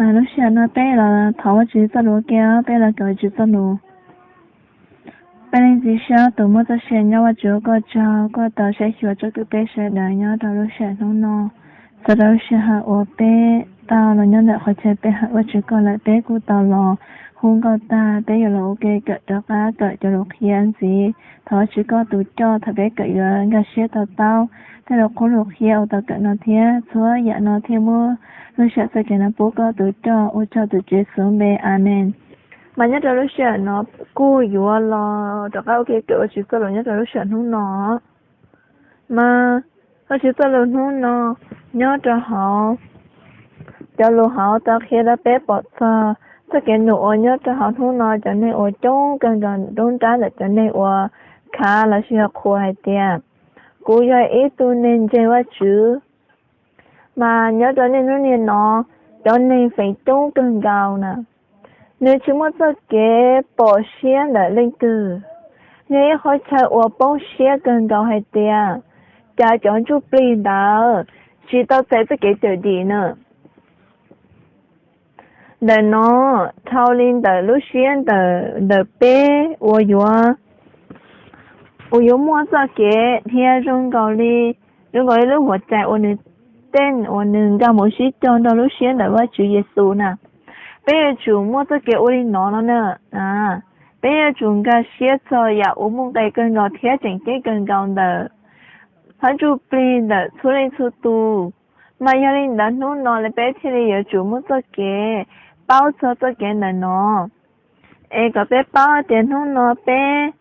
Lub sij hawm no peb los thov Vajtswv txoj lus ua ke, peb los kawm Vajtswv txoj lus. Peb Leej Txiv Saub, tus muaj txoj sia nyob, Vajtswv, koj tsaug koj tau saib xyuas txhua tus peb sawv daws nyob rau lub sij hawm hnub no. Txog rau lub sij hawm uas peb tau los nyob ntawm qhov chaw peb hawm Vajtswv koj lawm, peb kuj tau los hu nkauj tag, peb yuav los ua ke kawm rov qab kawm cov lus qhia ntxiv. Thov Vajtswv koj tus coj thaum peb kawm yuav nkag siab to taub tej lus qhuab lus qhia uas tau kawm no thiab txhua yam no thiaj muab lub sij hawm txoj kev no pub koj tus coj. Ua tsaug tus Tswv Yexus npe, Amees. Mas nyob rau lub sij hawm no kuj yuav los rov qab ua ke kawm Vajtswv txoj lus nyob rau lub sij hawm hnub no. Mas Vajtswv txoj lus hnub no nyob rau hauv cov lus hauv tau qhia rau peb pom txog txoj kev num uas nyob rau hauv hnub no cov neeg uas coob kawg nkaus nruab nrab ntawm cov neeg uas khav los sis yog qhuas hais tias, kuv yog ib tug neeg ntseeg Vajtswv. Mas nyob rau niaj hnub niaj no, cov neeg feem coob kawg nkaus na, nws tsis muaj txoj kev pom siab ntawm leej twg. Yog ib qhov chaw uas poob siab kawg nkaus hais tias, cas cov ntsuj plig ntawd tsis tau txais txoj kev cawm dim na. Ntawm no, dhau li ntawm lub siab ntawm, ntawm peb uas yuav, uas yuav muaj txoj kev dhia zoo nkaus li, zoo nkaus li lub huam cai uas nws tej uas nws nkag mus sib cog nrog lub siab ntawm Vajtswv Yexus na. Peb yuav tsum muaj txoj kev ua li no no na. Peb yuav tsum nkag siab txog yam uas muaj nqis kawg nkaus thiab tseem ceeb kawg nkaus ntawm phab ntsuj plig ntawm txhua leej txhua tus. Mas yog li ntawd hnub no li peb thiaj li yuav tsum muaj txoj kev paub txog txoj kev ntawm no. Es kom peb paub tias hnub no peb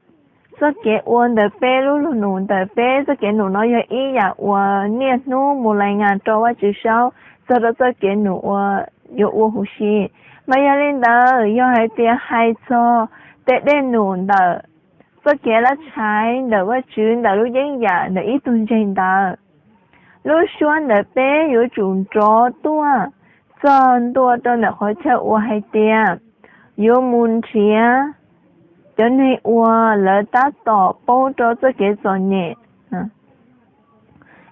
txoj kev ua ntawm peb lub lug num ntawm peb txoj kev num no yog ib yam uas niaj hnub mus lais nas rau Vajtswv saub txog rau txoj kev num uas yuav ua huv si. Mas yog li ntawd yog hais tias hais txog tej dej num ntawm txoj kev lab tshaiv ntawm Vajtswv ntawm lub yeeb yam ntawm ib tug ntseeg ntawd, lub suab ntawm peb yuav tsum nrov tuaj txog ntua rau ntawm qhov chaw uas hais tias yuav mus nrhiav cov neeg uas lawv tab tom poob rau txoj kev txom nyem.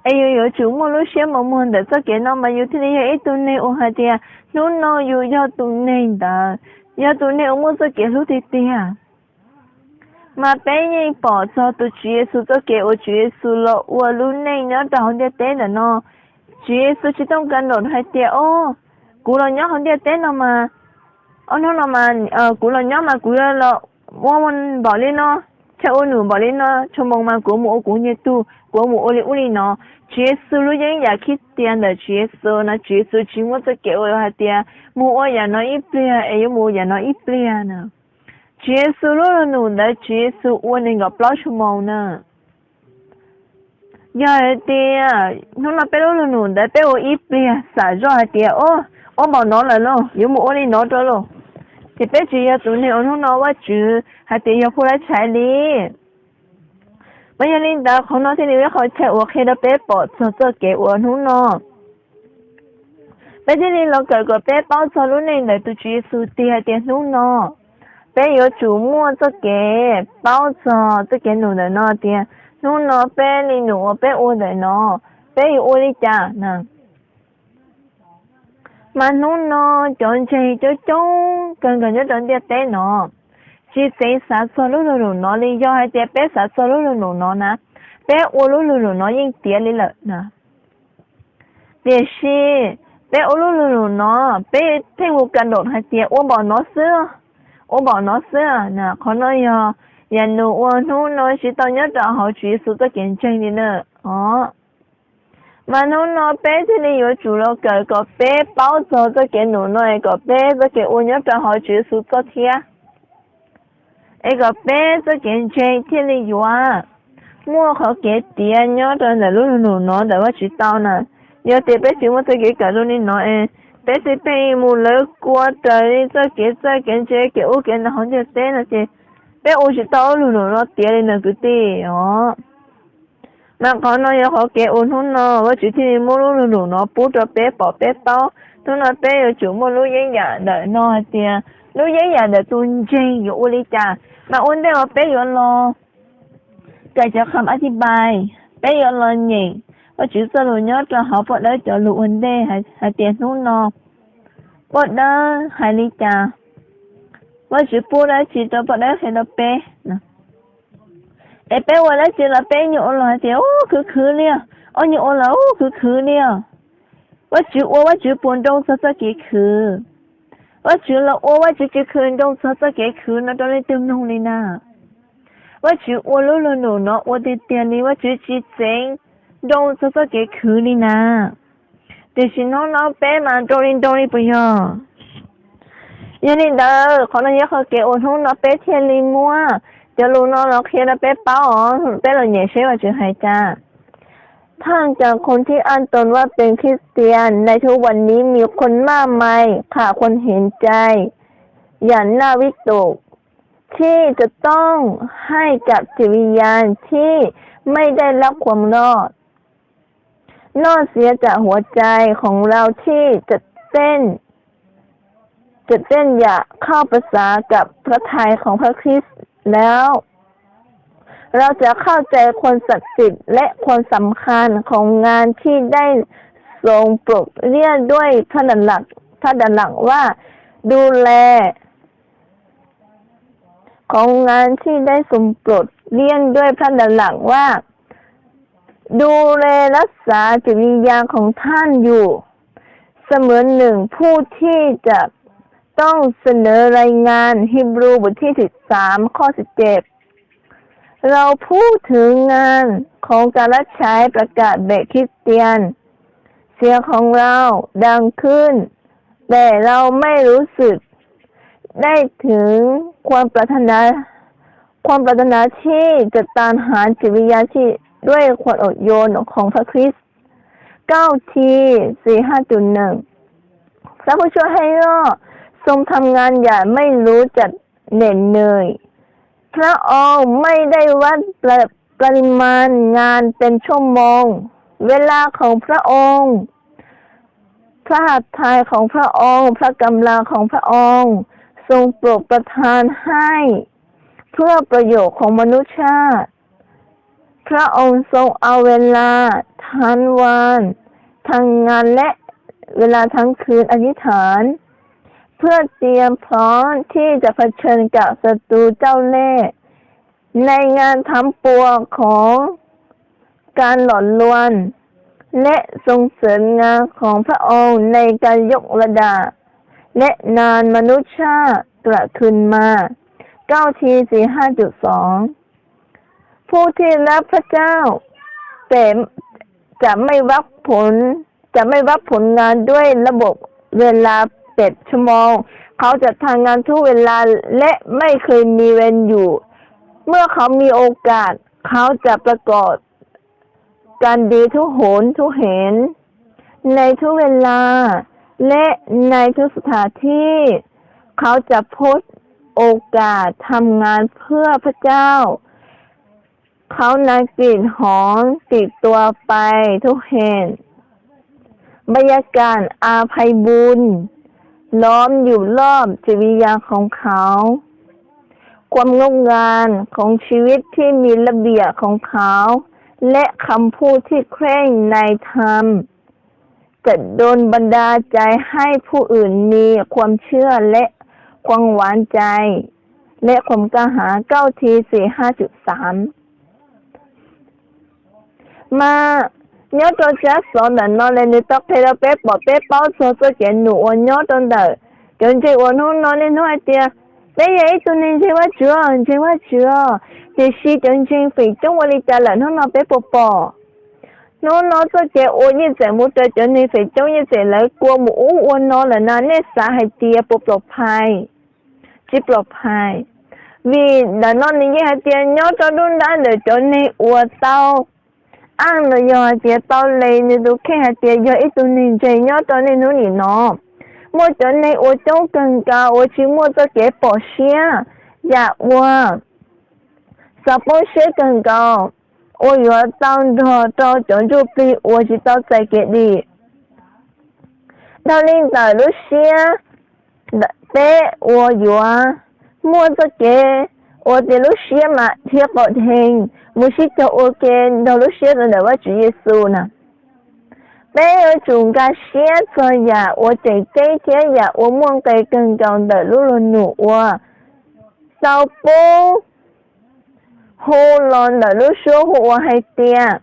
Es yus yuav tsum muaj lub siab mos muag ntawm txoj kev no mas yus thiaj li yog ib tug neeg uas hais tias hnub no yus yog tus neeg ntawd, yog tus neeg uas muaj txoj kev hlub tiag tiag. Mas peb yeej pom txog tus Tswv Yexus txoj kev uas Tswv Yexus los ua lub neej nyob rau hauv ntiaj teb ntawm no. Tswv Yexus tsis tau kam nraum hais tias, o, kuv los nyob hauv ntiaj teb no mas, o, hnub no mas kuv los nyob mas kuv yuav los ua npaum li no, chaw ua num npaum li no, tshua moos mas kuv mus ua kuv niag tug, kuv mus ua li ub li no. Tswv Yexus lub yeeb yam khib tias ntawm Tswv Yexus no, Tswv Yexus tsis muaj txoj kev uas hais tias mus ua yam no ib pliag es yuav mus ua yam no ib pliag na. Tswv Yexus lub lug num ntawd Tswv Yexus ua nees nkaum plaub tshua moos na. Yog hais tias hnub no peb lub lug num ntawd peb ua ib pliag xam zoj hais tias, o, ua npaum no lawm lauj, yuav mus ua li no rau lauj, ces peb tsis yog tus neeg uas hnub no Vajtswv hais tias yog phu lab tshaiv li. Mas yog li ntawd qhov no thiaj li ua ib qhov chaw uas qhia rau peb pom txog txoj kev uas hnub no peb thiaj li los kawm kom peb paub txog lub neej ntawm tus Tswv Yexus tiag hais tias hnub no peb yuav tsum muaj txoj kev paub txog txoj kev num ntawm no tias hnub no peb li num uas peb ua ntawm no, peb yuav ua li cas na. Mas hnub no cov ntseeg coob coob kawg nkaus nyob rau ntiaj teb no tsis xeev xav txog lub lug num no li. Yog hais tias peb xav txog lub lug num no na, peb ua lub lug num no yeej tiav li lawm na. Tiam sis peb ua lub lug num no, peb pheej mus kam nraum hais tias ua npaum no xwb, ua npaum no xwb na. Qhov no yog yam num uas hnub no tsis tau nyob rau hauv Tswv Yexus txoj kev ntseeg li na. O, mas hnub no peb thiaj li yuav tsum los kawm kom peb paub txog txoj kev num no es kom peb txoj kev ua nyob rau hauv Tswv Yexus txoj thiab, es kom peb txoj kev ntseeg thiaj li yuav muaj qhov kev tiav nyob rau ntawm lub lug num no ntawm Vajtswv tau na. Yog tias peb tsis muaj txoj kev kawm zoo li no es peb tsis pheej mus lawv kua raws li txoj kev txawj kev ntse kev ub kev no hauv ntiaj teb no ces peb ua tsis tau lub lug num no tiav li na kwv tij os. Mas qhov no yog qhov kev uas hnub no Vajtswv thiaj li muab lub lug num no pub rau peb pom peb paub. Hnub no peb yuav tsum muaj lub yeeb yam ntawm no hais tias lub yeeb yam ntawm tus ntseeg yuav ua li cas. Mas ua ntej uas peb yuav los kawm cov qham ab thib pais, peb yuav los nyeem Vajtswv txoj lus nyob rau hauv paj dawb cov lus ua ntej hais tias hnub no Poj dawb hais li cas, Vajtswv pub dab tsi rau poj dawb qhia rau peb. Es peb ua dab tsi los peb nyuam ua los hais tias ub khwv khwv li os, ob nyuam ua los ub khwv khwv li os. Vajtswv ua Vajtswv puas nroo txog txoj kev khwv? Vajtswv los ua Vajtswv tsis khwv nroo txog txoj kev khwv no rau leej twg mloog li na? Vajtswv ua lub luag num no ua tiag tiag li, Vajtswv tsis txeev nroo txog txoj kev khwv li na. Tiam sis hnub no peb mas nroo li nroo li puas yog? Yog li ntawd qhov no yog qhov kev uas hnub no peb thiaj li muab cov lus no los qhia rau peb paub os, peb los nyeem seb Vajtswv hais cas. ท่ามกลางคนที่อ้างตนว่าเป็นคริสเตียนในทุกวันนี้ มีคนมากมายขาดความเห็นใจอย่างน่าวิตก ที่จะต้องให้กับจิตวิญญาณที่ไม่ได้รับความรอด นอกเสียจากหัวใจของเราที่จะเต้น จะเต้นอยากเข้าภาษากับพระทัยของพระคริสต์แล้ว เราจะเข้าใจความศักดิ์สิทธิ์และความสำคัญของงานที่ได้ทรงโปรดเรียกด้วยพระดาหลักพระดาหลักว่าดูแล ของงานที่ได้ทรงโปรดเรียกด้วยพระดาหลักว่าดูแลรักษาจิตวิญญาณของท่านอยู่ เสมือนหนึ่งผู้ที่จะต้องเสนอรายงาน ฮีบรูบทที่สิบสามข้อสิบเจ็ด เราพูดถึงงานของการรับใช้ประกาศแบบคริสเตียน เสียงของเราดังขึ้น แต่เราไม่รู้สึกได้ถึงความปรารถนา ความปรารถนาที่จะตามหาจิตวิญญาณที่ด้วยความอดโยนของพระคริสต์ เก้า ที สี่ ห้า จุด หนึ่ง พระผู้ช่วยให้รอดทรงทำงานอย่างไม่รู้จักเหน็ดเหนื่อย พระองค์ไม่ได้วัดปริมาณงานเป็นชั่วโมง เวลาของพระองค์ พระหัตถ์ไทยของพระองค์ พระกำลังของพระองค์ ทรงโปรดประทานให้ เพื่อประโยชน์ของมนุษยชาติ พระองค์ทรงเอาเวลาทั้งวันทั้งงานและเวลาทั้งคืนอธิษฐาน เพื่อเตรียมพร้อมที่จะเผชิญกับศัตรูเจ้าเล่ห์ ในงานทั้งปวงของการหลอกลวง และทรงเสริมงานของพระองค์ในการยกระดับ และนำมนุษยชาติกลับคืนมา เก้า ที สี่ ห้า จุด สอง ผู้ที่รักพระเจ้า แต่จะไม่วัดผล จะไม่วัดผลงานด้วยระบบเวลาแปดชั่วโมง เขาจะทำงานทุกเวลาและไม่เคยมีเวรอยู่ เมื่อเขามีโอกาส เขาจะประกอบการดีทุกหนทุกแห่ง ในทุกเวลา และในทุกสถานที่ เขาจะพบโอกาสทำงานเพื่อพระเจ้า เขานำกลิ่นหอมติดตัวไปทุกแห่ง บรรยากาศอันไพบูลย์ล้อมอยู่รอบจิตวิญญาณของเขา ความงดงามของชีวิตที่มีระเบียบของเขา และคำพูดที่เคร่งในธรรม จะดลบันดาลใจให้ผู้อื่นมีความเชื่อและความหวังใจ และความกล้าหาญ เก้า ที สี่ ห้า จุด สาม Mas nyob rau tsab xov ntawm no los nws tau qhia rau peb pom peb paub txog txoj kev num uas nyob rau ntawm cov ntseeg uas hnub no niaj hnub hais tias peb yog ib tug neeg ntseeg Vajtswv, ntseeg Vajtswv, tiam sis cov ntseeg feem coob ua li cas lawm hnub no peb puas pom? Hnub no txoj kev uas yeej txawm mus raws cov neeg feem coob yeej txawm lawv kua mus ub ua no lawm na, nej xav hais tias puas pom phais? Tsis pom phais. Vim ntawm no nws yeej hais tias nyob rau lub ntab ntawm cov neeg uas tau aj los yog hais tias tau lees nws tus kheej hais tias yog ib tug neeg ntseeg nyob rau niaj hnub nim no, muaj cov neeg uas coob kawg nkaus uas tsis muaj txoj kev pom siab yam uas xav poob siab kawg nkaus, uas yuav tau nrog rau cov ntsuj plig uas tsis tau txais kev dim. Dhau li ntawm lub siab, peb uas yuav muaj txoj kev uas tias lub siab mas dhia qom dheev mus sib cog ua ke nrog lub siab rau ntawm Vajtswv Yexus na. Peb yuav tsum nkag siab txog yam uas tseem ceeb thiab yam uas muaj nqis kawg nkaus ntawm lub luag num uas tau pub hu los ntawm lub suab hu ua hais tias,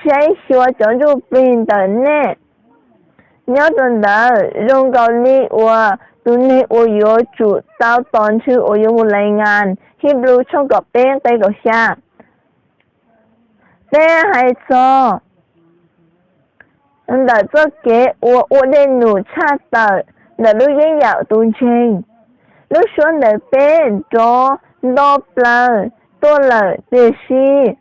saib xyuas cov ntsuj plig ntawm nej. Nyob rau ntawd zoo nkaus li uas tus neeg uas yuav tsum tau tos ntshw uas yuav mus lais ngas, Hib Npus tshooj kaum peb nqe kaum xya. Peb hais txog ntawm txoj kev uas ua dej num tshaj tawm ntawm lub yeeb yam tus ntseeg. Lub suab ntawm peb nrov nto plaws tuaj lawm, tiam sis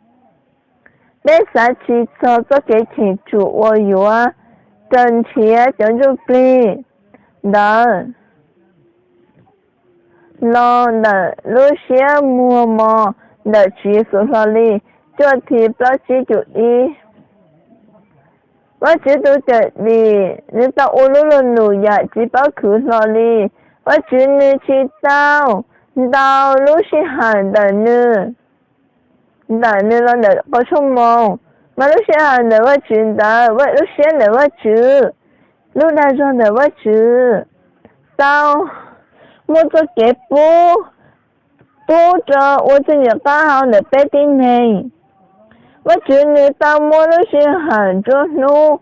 peb xav tsis txog txoj kev cheem tsum uas yuav raws nrhiav cov ntsuj plig ntawd los ntawm lub siab muag mos ntawm Tswv Yexus hlo li. Cuaj Thim plaub tsib cum ib. Vajtswv tus cawm dim nws tau ua lub luag num yam tsis paub khwv hlo li. Vajtswv nws tsis tau ntau lub sij hawm ntawm nws ntawm nws los ntawm qhov tshuaj moos, mas lub sij hawm ntawm Vajtswv ntawd, lub siab ntawm Vajtswv, lub dag zog ntawm Vajtswv tau muaj txoj kev pub, pub rau ua txij ntsim qab hau ntawm peb tib neeg. Vajtswv nws tau muab lub sij hawm nruab hnub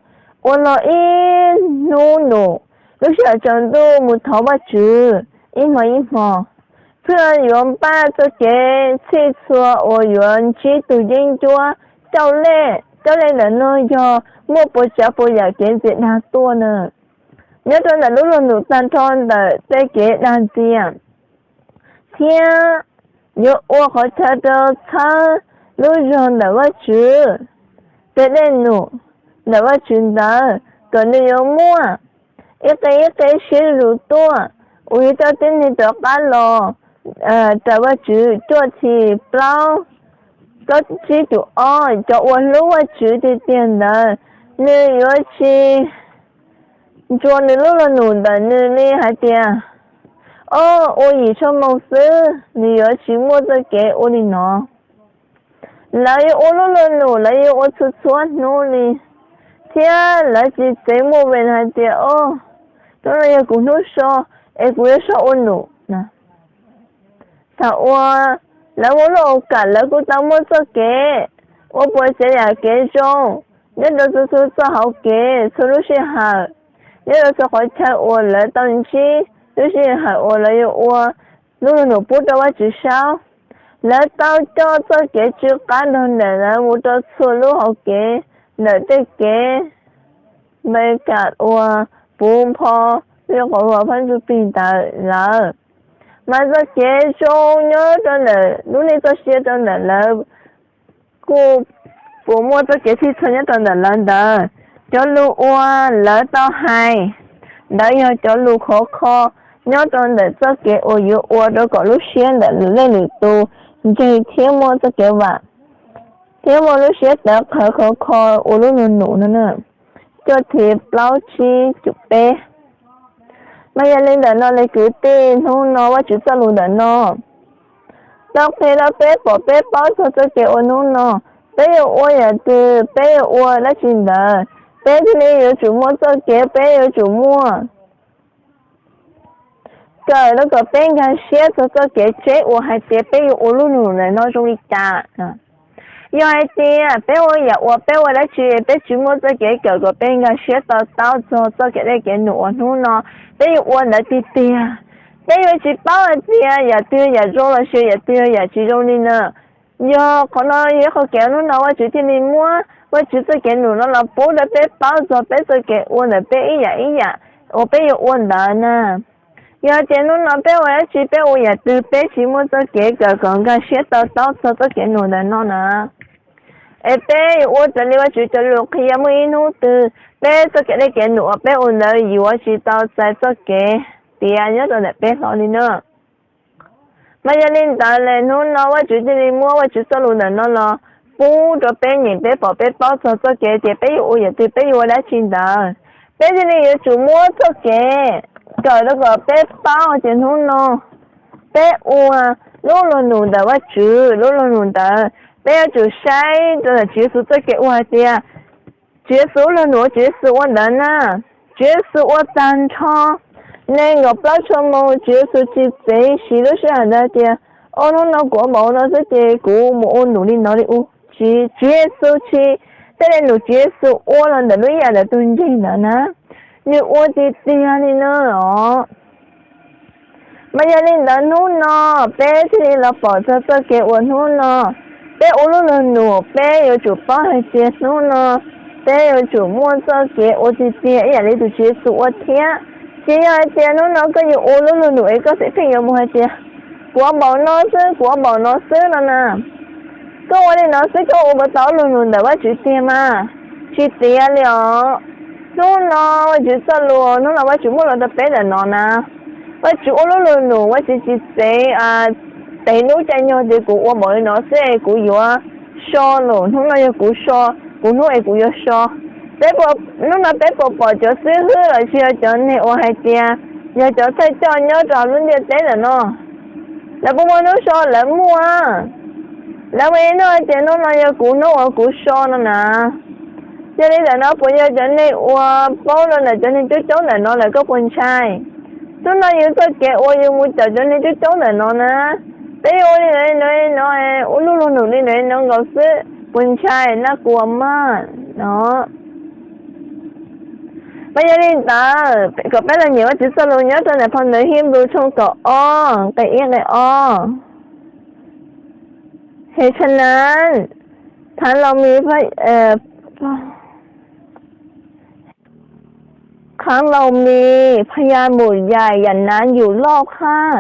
ua los ib hnub num, lub sij hawm tsaus ntuj mus thov Vajtswv ib hmo ib hmo, thiaj yuav npaj txoj kev txhij txhua uas yuav ntsib tus yeeb ncuab coj lej. Coj lej ntawm no yog muaj puas tsav puas yam kev ntxias dag tuaj na. Nyob rau ntawm lub luag num tag nrho ntawm tej kev dag ntxias thiab yuav ua qhov chaw rau txhawb lub zog ntawm Vajtswv, tej dej num ntawm Vajtswv ntawd kom nws yuav muaj ib qe ib qe siab zus tuaj uas yuav coj tib neeg rov qab los rau Vajtswv. Cuaj Thim plaub plaub tsib cum ob. Cov uas hlub Vajtswv tiag tiag ntawd, nws yuav tsis ntsuas nws lub luag num ntawm nws li hais tias, o, ua yim tshuaj moos xwb, nws yuav tsis muaj txoj kev ua li no. Lawv yuav ua lub luag num, lawv yuav ua txhua txhua hnub li, thiab lawv tsis txeev muaj vem hais tias, o, hnub no yog kuv hnub so es kuv yuav so ua num. Thaum uas lawv muaj lub au kam, lawv kuj tau muaj txoj kev ua puas tsav yam kev zoo nyob rau txhua txhua txoj hauv kev, txhua lub sij hawm, nyob rau txhua qhov chaw uas lawv tau ntsib lub sij hawm uas lawv yuav ua lub luag num pub rau Vajtswv saub. Lawv tau coj txoj kev tsw qab nrog nraim lawv mus rau txhua lub hauv kev, ntawm tej kev Npes kam uas puv npho lub qhov uas phab ntsuj plig ntawd lawm. Mas txoj kev zoo nyob rau ntawm lub neej txoj sia rau ntawm lawv kuj puas muaj txoj kev txhij txhua nyob rau ntawm lawv ntawd. Cov lus uas lawv tau hais ntawd yog cov lus khov kho nyob rau ntawm txoj kev uas yuav ua rau kom lub siab ntawm lwm leej lwm tus ntseeg thiab muaj txoj kev vam, thiab muaj lub siab tawv qhawv khov kho ua lub luag num no na. Cuaj Thim plaub tsib cum peb. Mas yog li ntawm no li kwv tij, hnub no Vajtswv txoj lus ntawm no tau qhia rau peb pom peb paub txog txoj kev ua hnub no. Peb yuav ua yam twg, peb yuav ua dab tsi ntawd, peb thiaj li yuav tsum muaj txoj kev peb yuav tsum muaj. Kawm rau kom peb nkag siab txog txoj kev tseb uas hais tias peb yuav ua lub luag num ntawm no zoo li cas. Yog hais tias peb ua yam uas peb ua dab tsi peb tsis muaj txoj kev kawm kom peb nkag siab to taub txog txoj kev dej kev num uas hnub no peb yuav ua ntawd tiag tiag, peb yuav tsis paub hais tias yam twg yam zoo los sis yam twg yam tsis zoo li na. Yog qhov no yog ib qho kev hnub no Vajtswv thiaj li muab Vajtswv txoj kev num no los pub rau peb paub txog peb txoj kev ua ntawm peb ib yam ib yam uas peb yuav ua ntawd na. Yog tias hnub no peb ua dab tsi peb ua yam twg peb tsis muaj txoj kev kawm kom nkag siab to taub txog txoj kev num ntawm no na, es peb yuav ua raws li Vajtswv cov lus qhia muaj ib hnub twg peb txoj kev dej kev num uas peb ua ntawd yuav tsis tau txais txoj kev tiav nyob rau ntawm peb hlo li na. Mas yog li ntawd lawm hnub no Vajtswv thiaj li muab Vajtswv txoj lus ntawm no los pub rau peb nyeem peb pom peb paub txog txoj kev tias peb yuav ua yam twg peb yuav ua dab tsi ntawd. Peb thiaj li yuav tsum muab txoj kev kawm rau kom peb paub tias hnub no peb ua lub luag num ntawm Vajtswv, lub luag num ntawd peb yuav tsum saib rau ntawm Tswv Yexus txoj kev ua hais tias Tswv Yexus lug num, Tswv Yexus ua ntawd na, Tswv Yexus ua tag nrho nees nkaum plaub tshuaj moos, Tswv Yexus tsis txev siv lub sij hawm ntawd tias, o, hnub no kuv ua npaum no xwb ces kuv mus ua num li no li u. Tsis, Tswv Yexus tsis, tej le num Tswv Yexus ua los ntawm lub ib yam ntawm tus ntseeg ntawd na, nws ua tiag tiag li no os. Mas yog li ntawd hnub no peb thiaj li los pom txog txoj kev uas hnub no peb ua lub lug num, peb yuav tsum paub hais tias hnub no peb yuav tsum muaj txoj kev ua tiag tiag ib yam li tus Tswv Yexus ua thiab. Tsis yog hais tias hnub no koj yuav ua lub lug num es koj xav pheej yuav mus hais tias, kuv ua npaum no xwb, kuv ua npaum no xwb no na. Koj ua li no xwb koj ua puas tau lug num ntawm Vajtswv tiag mas? Tsis tiav li os. Hnub no Vajtswv txoj lus, hnub no Vajtswv muab los rau peb ntawm no na. Vajtswv ua lub lug num, Vajtswv tsis txev, tev hnub caij nyoog tias kuv ua npaum li no xwb es kuv yuav so lawm, hnub no yog kuv so, kuv hnub es kuv yuav so. Peb, hnub no peb puas pom cov xib hwb los sis yog cov neeg uas hais tias yog cov thawj coj nyob rau lub ntiaj teb ntawm no, lawv puas muaj hnub so? Lawv muaj. Lawv muaj ib hnub hais tias hnub no yog kuv hnub uas kuv so no na. Yog li ntawm no puas yog cov neeg uas paub rau ntawm cov neeg coob coob ntawm no lawm koj puas ntshai? Hnub no yus txoj kev uas yus mus caum cov neeg coob coob ntawm no na, peb yuav ua li no li no, ua lub lug num li no li no nkaus xwb, puas ntshai? Nab kuas maj no. Mas yog li ntawd kom peb los nyeem Vajtswv txoj lus nyob rau ntawm phau ntawv Hebrews tshooj kaum ob nqe ib nqe ob. Heev tshaj nan, ทางเรามีพย ทางเรามีพยานบุตรใหญ่อย่างนั้นอยู่รอบข้าง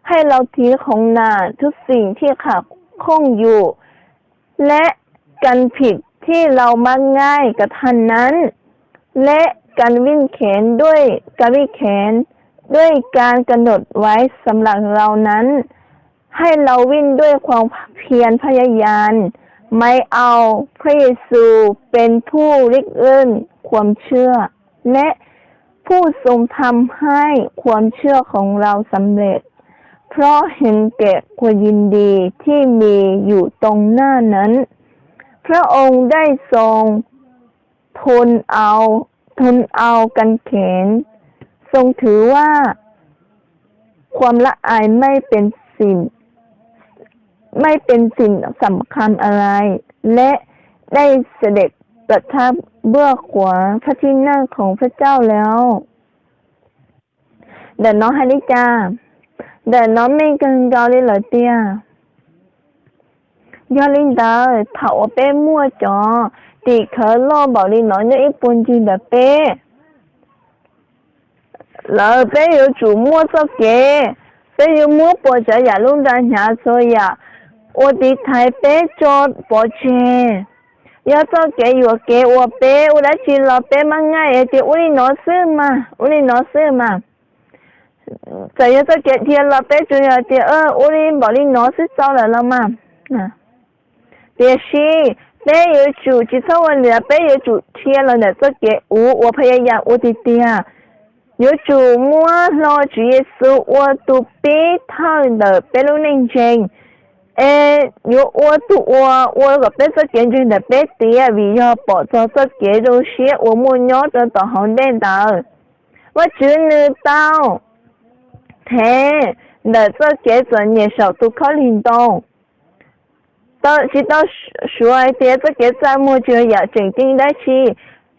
ให้เราทิ้งของหนักทุกสิ่งที่ขัดข้องอยู่ และการผิดที่เรามักง่ายกระทำนั้น และการวิ่งแข่งด้วยการวิ่งแข่งด้วยการกำหนดไว้สำหรับเรานั้น ให้เราวิ่งด้วยความเพียรพยายาม หมายเอาพระเยซูเป็นผู้ริเริ่มความเชื่อ และผู้ทรงทำให้ความเชื่อของเราสำเร็จ เพราะเห็นแก่ความยินดีที่มีอยู่ตรงหน้านั้น พระองค์ได้ทรง ทนเอา ทนเอากางเขน ทรงถือว่าความละอายไม่เป็นสิ่ง ไม่เป็นสิ่งสำคัญอะไร และได้เสด็จประทับเบื้องขวาพระที่นั่งของพระเจ้าแล้ว Ntawm no hais li cas? Ntawm no meej kawg nkaus li lawm tiag. Yog li ntawd thaum uas peb muaj cov tim khawv loj npaum li no nyob ib puag ncig ntawm peb lawm, peb yuav tsum muaj txoj kev, peb yuav muab puas tsav yam lub nra hnyav txhua yam ua tiv thaiv peb tso pov tseg. Yog txoj kev yuam kev uas peb ua dab tsi los peb maj ngaij hais tias ua li no xwb mas, ua li no xwb mas. Txawm yog txoj kev dhia los peb tsuas yog tias ua li npaum li no xwb txaus lawm los mas. Tiam sis peb yuav tsum tsis txhob ua li ntawd, peb yuav tsum dhia los ntawm txoj kev uv uas phaya yas ua tiag tiag. Yuav tsum muab hlo Tswv Yexus ua tus pib thawj ntawm peb lub neej ntseeg, es yuav ua tus uas ua kom peb txoj kev ntseeg ntawm peb tiav, vim yog pom txog txoj kev zoo siab uas muaj nyob rau tom hauv ntej ntawd. Vajtswv nws tau thev ntawm txoj kev txom nyem saum tus khaub lig ntoo, tsis tau suav hais tias txoj kev txaj muag tsis yog yam tseem ceeb dab tsi,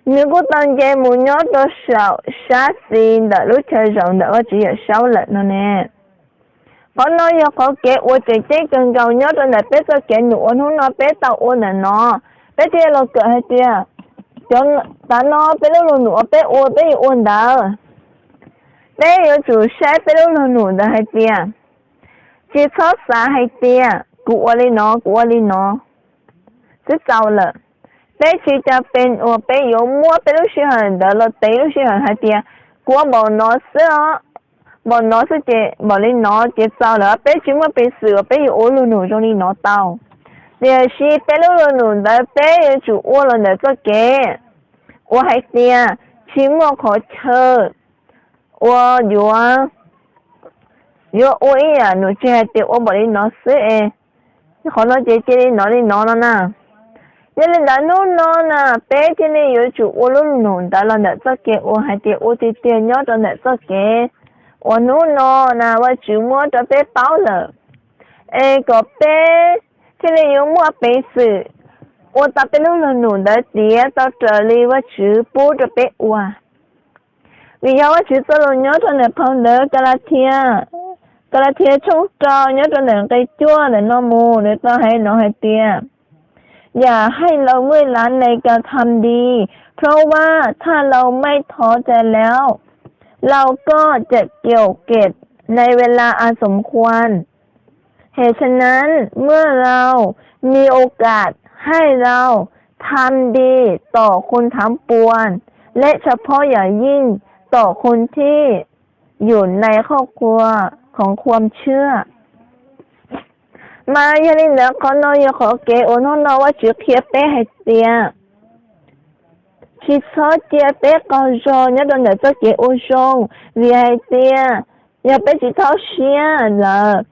nws kuj tau nce mus nyob rau saum sab xis ntawm lub chaw zaum ntawm Vajtswv Yawmsaub lawm no ne. Qhov no yog qhov kev uas tseem ceeb kawg nkaus nyob rau ntawm peb txoj kev num uas hnub no peb tau ua ntawm no. Peb thiaj los kawm hais tias, cov tav no peb lub lug num uas peb ua peb yuav ua ntawd, peb yuav tsum saib peb lub lug num ntawd hais tias, tsis txhob xav hais tias kuv ua li no, kuv ua li no xwb txaus lawm. Peb tsis cam pes uas peb yuav muab peb lub sij hawm ntawd los tev lub sij hawm hais tias, kuv ua npaum no xwb os, npaum no xwb ces npaum li no ces txaus lawm. Peb tsis muaj peev xwm uas peb yuav ua lug num zoo li no tau. Tiam sis peb lub lug num ntawd peb yuav tsum ua los ntawm txoj kev uas hais tias tsis muaj qhov chaw uas yuav, yuav ua ib yam num tseg hais tias ua npaum li no xwb es, qhov no ces cia li no li no no na. Yog li ntawd hnub no na peb thiaj li yuav tsum ua lub num ntawd los ntawm txoj kev uas hais tias ua tiag tiag nyob rau ntawm txoj kev uas hnub no na Vajtswv muab rau peb paub lawm, es kom peb thiaj li yuav muaj peev xwm ua tau peb lub lug num ntawd tiav tau raws li Vajtswv pub rau peb ua. Vim yog Vajtswv txoj lus nyob rau ntawm phau ntawv Kalatias, Kalatias tshooj rau nyob rau ntawm nqe cuaj ntawm no mus nws tau hais no hais tias, อย่าให้เราเมื่อยล้าในการทำดี เพราะว่าถ้าเราไม่ท้อใจแล้ว เราก็จะเก็บเกี่ยวในเวลาอันสมควร เหตุฉะนั้นเมื่อเรามีโอกาส ให้เราทำดีต่อคนทั้งปวง และเฉพาะอย่างยิ่งต่อคนที่อยู่ในครอบครัวของความเชื่อ Mas yog li ntawd qhov no yog qhov kev uas hnub no Vajtswv qhia peb hais tias, tsis txhob cia peb qaug zog nyob rau ntawm txoj kev ua zoo, vim hais tias yog peb tsis thoob siab lawm,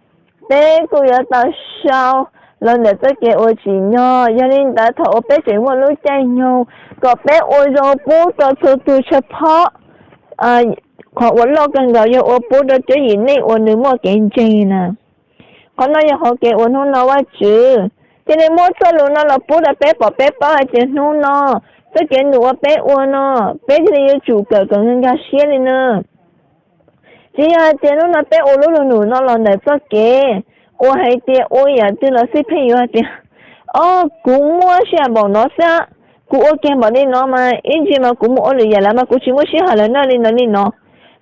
peb kuj yuav tau sau los ntawm txoj kev uas tsim nyog. Yog li ntawd thaum uas peb tseem muaj lub caij nyoog, kom peb ua zoo pub rau txhua tus, tshaj phob qhov uas loj kawg nkaus yog ua pub rau cuab yim neej uas nws muaj kev ntseeg na. Qhov no yog qhov kev uas hnub no Vajtswv thiaj li muab txoj lus no los pub rau peb pom peb paub hais tias hnub no txoj kev num uas peb ua no, peb thiaj li yuav tsum kawm kom nkag siab li na. Tsis yog hais tias hnub no peb ua lub lug num no los ntawm txoj kev uas hais tias ua yam twg los xij pheej yuav hais tias, o, kuv muaj sij hawm npaum no xwb, kuv ua kiag npaum li no mas ib ntsis mas kuv mus ua lwm yam lawm mas kuv tsis muaj sij hawm lawm na li no li no.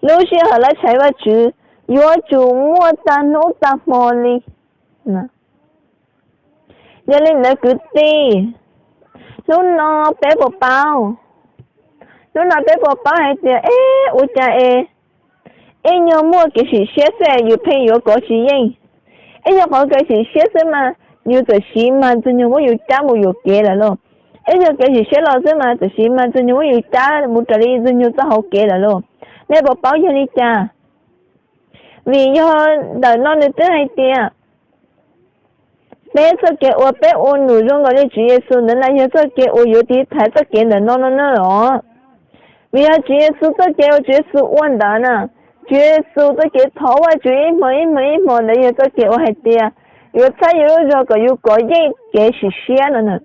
Lub sij hawm lawv tshaiv Vajtswv yuav tsum muaj tag hnub tag hmo li. Yog li ntawd kwv tij, hnub no peb puas paub, hnub no peb puas paub hais tias, e, ua cas es ib nyuag muaj kev sim siab xwb yus pheej yuav kov tsis yeej? Ib nyuag qhov kev sim siab xwb mas yus txawm siv mas ntxwg nyoog muab yus cab mus yuam kev lawm lauj. Ib nyuag kev sim siab los xwb mas txawm siv mas ntxwg nyoog muab yus cab mus raws li ntxwg nyoog txoj hauv kev lawm lauj. Nej puas paub yog li cas? Vim yog ntawm no nws twb hais tias peb txoj kev uas peb ua num zoo nkaus li Tswv Yexus ntawd na yog txoj kev uas yuav tiv thaiv txoj kev ntawm no no na os. Vim yog Tswv Yexus txoj kev uas Tswv Yexus ua ntawd na, Tswv Yexus txoj kev thov Vajtswv ib hmo ib hmo ib hmo ntawd yog txoj kev uas hais tias yuav txhawb yus lub zog kom yus kov yeej kev sim siab no na.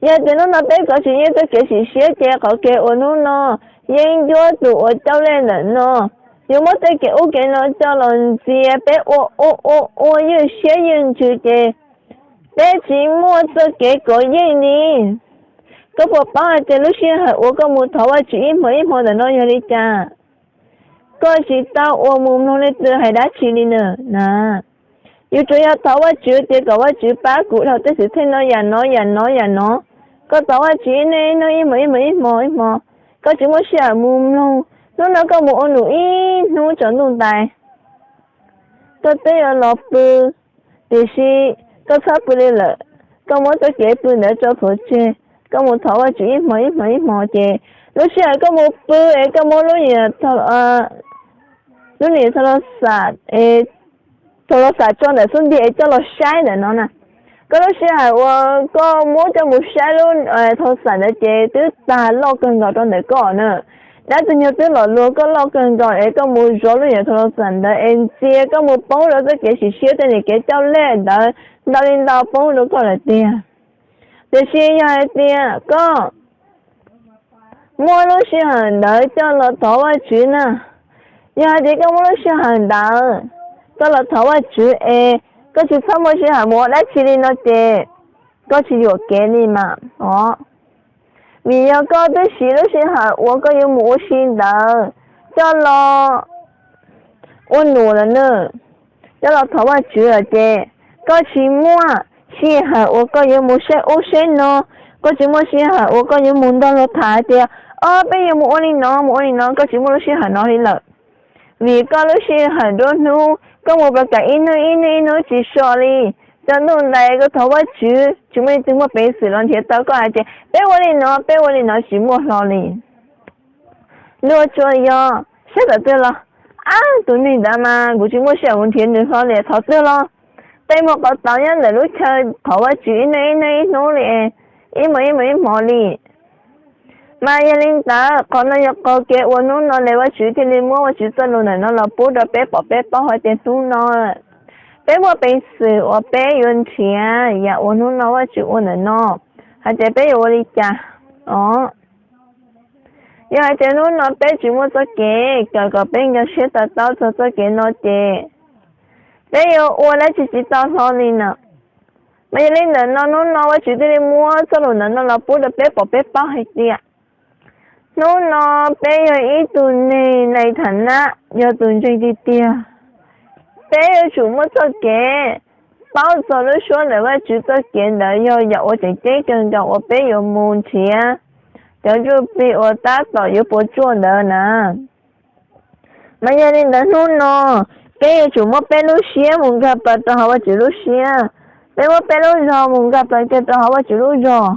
Yog tias hnub no peb kov tsis yeej txoj kev sim siab ces qhov kev uas hnub no yeeb ncuab tus uas coj lej ntawm no yuav muab tej kev ub kev no coj los ntxias peb ua ua ua ua ywj siab ywj ntsws ces peb tsis muaj txoj kev kov yeej li. Koj puas paub hais tias lub sij hawm uas koj mus thov Vajtswv ib hmo ib hmo ntawm no yog li cas? Koj tsis tau uas mus mloog leej twg hais dab tsi li na na. Yus tsuas yog thov Vajtswv tias kom Vajtswv pab kuv dhau tej xwm txheej no yam no yam no yam no. Koj thov Vajtswv ib hnub ib hnub ib hmo ib hmo ib hmo ib hmo, koj tsis muaj sij hawm mus mloog. Hnub no koj mus ua num ib hnub tsaus ntuj ntais, koj twb yuav los pw, tiam sis koj txhob pw li lawm. Koj muab txoj kev pw ntawd tso plhuav tseg, koj mus thov Vajtswv ib hmo ib hmo ib hmo ces lub sij hawm koj mus pw es koj muab lub niam, lub niam tho los xam, tho los xam tso ntawm xub ntiag es coj los saib ntawm no na. Koj lub sij hawm uas koj muab coj mus saib lub tho los xam ntawd ces twb tag loj kawg nkaus rau ntawm koj na. Dab ntxwg nyoog twb los luag koj loj kawg nkaus es koj mus zov lub niam tho los xam ntawd es ntxias koj mus poob rau txoj kev sim siab tej niam kev coj lej ntawd ntau li ntau poob rau koj lawm tiag. Tiam sis yog hais tias koj muab lub sij hawm ntawd coj los thov Vajtswv na, yog hais tias koj muab lub sij hawm ntawd coj los thov Vajtswv es koj tsis txhob muaj sij hawm mus ua dab tsi li no ces koj tsis yuam kev li mas os. Vim yog koj twb siv lub sij hawm uas koj yuav mus ua si ntawd coj los ua num lawm na, coj los thov Vajtswv lawm ces koj tsis muaj sij hawm uas koj yuav mus saib ub saib no, koj tsis muaj sij hawm uas koj yuav mus nrog luag tham hais tias, o, peb yuav mus ua li no mus ua li no, koj tsis muaj lub sij hawm no li lawm. Vim koj lub sij hawm nruab hnub koj mus pab kam ib hnub ib hnub ib hnub tsis so li. Tsaus ntuj ntais koj thov Vajtswv tsis muaj leej twg muaj peev xwm los nrhiav tau koj hais tias peb ua li no peb ua li no tsis muaj hlo li. Luag tsuas yog saib tom twg los, ab, tus neeg ntawd mas kuv tsis muaj sij hawm mus nrhiav nws hlo li, thov twg los Peb muaj qhov tau nyob ntawm lub chaw thov Vajtswv ib hnub ib hnub ib hnub li, ib hmo ib hmo ib hmo li. Mas yog li ntawd qhov no yog qhov kev uas hnub no li Vajtswv thiaj li muab Vajtswv txoj lus ntawm no los pub rau peb pom peb paub hais tias hnub no peb muaj peev xwm uas peb yuav nrhiav yam uas hnub no Vajtswv ua ntawm no, hais tias peb yuav ua li cas os. Yog hais tias hnub no peb tsis muaj txoj kev kawm kom peb nkag siab to taub txog txoj kev no ces peb yuav ua dab tsi tsis tau hlo li na. Mas yog li ntawm no hnub no Vajtswv thiaj li muab txoj lus ntawm no los pub rau peb pom peb paub hais tias hnub no peb yog ib tug neeg nai tham nab, yog tus ntseeg tiag tiag, peb yuav tsum muaj txoj kev paub txog lub suab ntawm Vajtswv txoj kev ntawd yog yam uas tseem ceeb kawg nkaus uas peb yuav mus nrhiav cov ntsuj plig uas tab tom yuav puas tsuaj ntawd na. Mas yog li ntawd hnub no peb yuav tsum muab peb lub siab mus nkag plaws rau hauv Vajtswv lub siab, peb muab peb lub zog mus nkag plaws kiag rau hauv Vajtswv lub zog.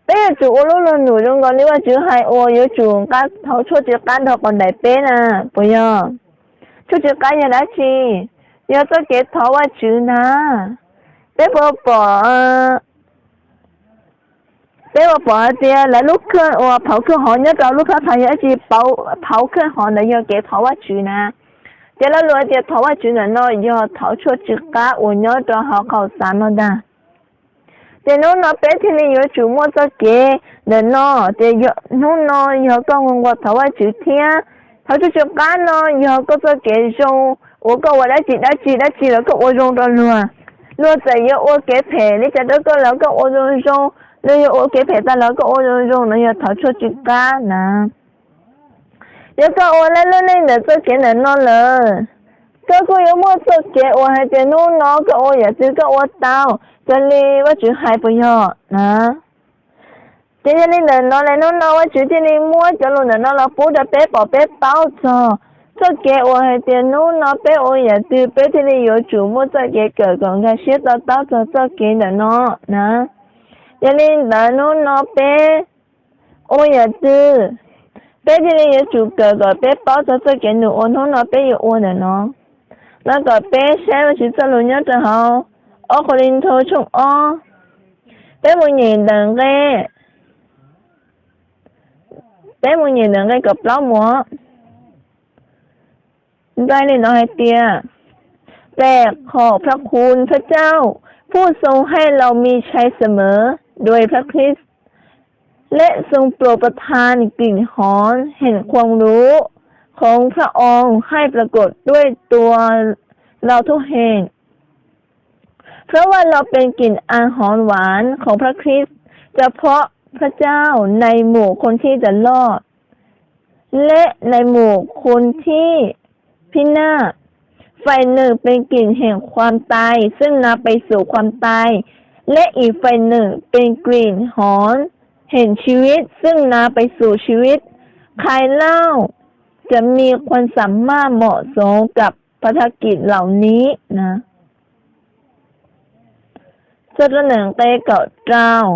Peb yuav tsum ua lub luag num zoo nkaus li Vajtswv hais uas yuav tsum nqa thauv tshuaj tsw qab nrog qos ntais peb na, puas yog? Tshuaj tsw qab yog dab tsi? Yog txoj kev thov Vajtswv ntag. Peb puas pom, peb puas pom hais tias lawv lub khawj uas phauv khawj hov nyob rau lub phab pha yog dab tsi? Phauv khawj hov ntawd yog kev thov Vajtswv na. Ces lo lus hais tias thov Vajtswv ntawm no yog thauv tshuaj tsw qab uas nyob rau hauv qhov xav no ntag. Ces hnub no peb thiaj li yuav tsum muaj txoj kev ntawm no, ces hnub no yog koj nqua thov Vajtswv thiab thov tshuaj tsw qab no yog koj txoj kev zoo uas koj ua dab tsi dab tsi dab tsi los koj ua zoo rau luag. Luag txawm yuav ua kev phem li cas rau koj los koj ua zoo zoo, luag yuav ua kev phem tag los koj ua zoo zoo, no yog thov tshuaj tsw qab na. Yog koj ua laj lub neej ntawm txoj kev ntawm no lawm, koj kuj yuav muaj txoj kev uas hais tias hnub no koj ua yam twg koj ua tau raws li Vajtswv hais, puas yog na? Ces yog li ntawm no lawm hnub no Vajtswv thiaj li muab cov lus ntawm no los pub rau peb pom peb paub txog txoj kev uas hais tias hnub no peb ua yam twg peb thiaj li yuav tsum muaj txoj kev kawm kom nkag siab to taub txog txoj kev ntawm no na. Yog li ntawd hnub no peb ua yam twg peb thiaj li yuav tsum kawm kom peb paub txog txoj kev num uas hnub no peb yuav ua ntawm no. Los kom peb saib Vajtswv txoj lus nyob rau hauv ob Kauleethaus tshooj ob, peb mus nyeem ntawm nqe, peb mus nyeem ntawm nqe kaum plaub mus. Nqe li no hais tias,แต่ขอพระคุณพระเจ้าผู้ทรงให้เรามีชัยเสมอโดยพระคริสต์ และทรงโปรดประทานกลิ่นหอมแห่งความรู้ของพระองค์ให้ปรากฏด้วยตัวเราทุกแห่ง เพราะว่าเราเป็นกลิ่นอันหอมหวานของพระคริสต์เฉพาะพระเจ้าในหมู่คนที่จะรอด และในหมู่คนที่พินาศ ฝ่ายหนึ่งเป็นกลิ่นแห่งความตายซึ่งนำไปสู่ความตาย และอีกฝ่ายหนึ่งเป็นกลิ่นหอมแห่งชีวิตซึ่งนำไปสู่ชีวิต ใครเล่าจะมีความสามารถเหมาะสมกับภารกิจเหล่านี้นะ Txog rau ntawm nqe kaum rau,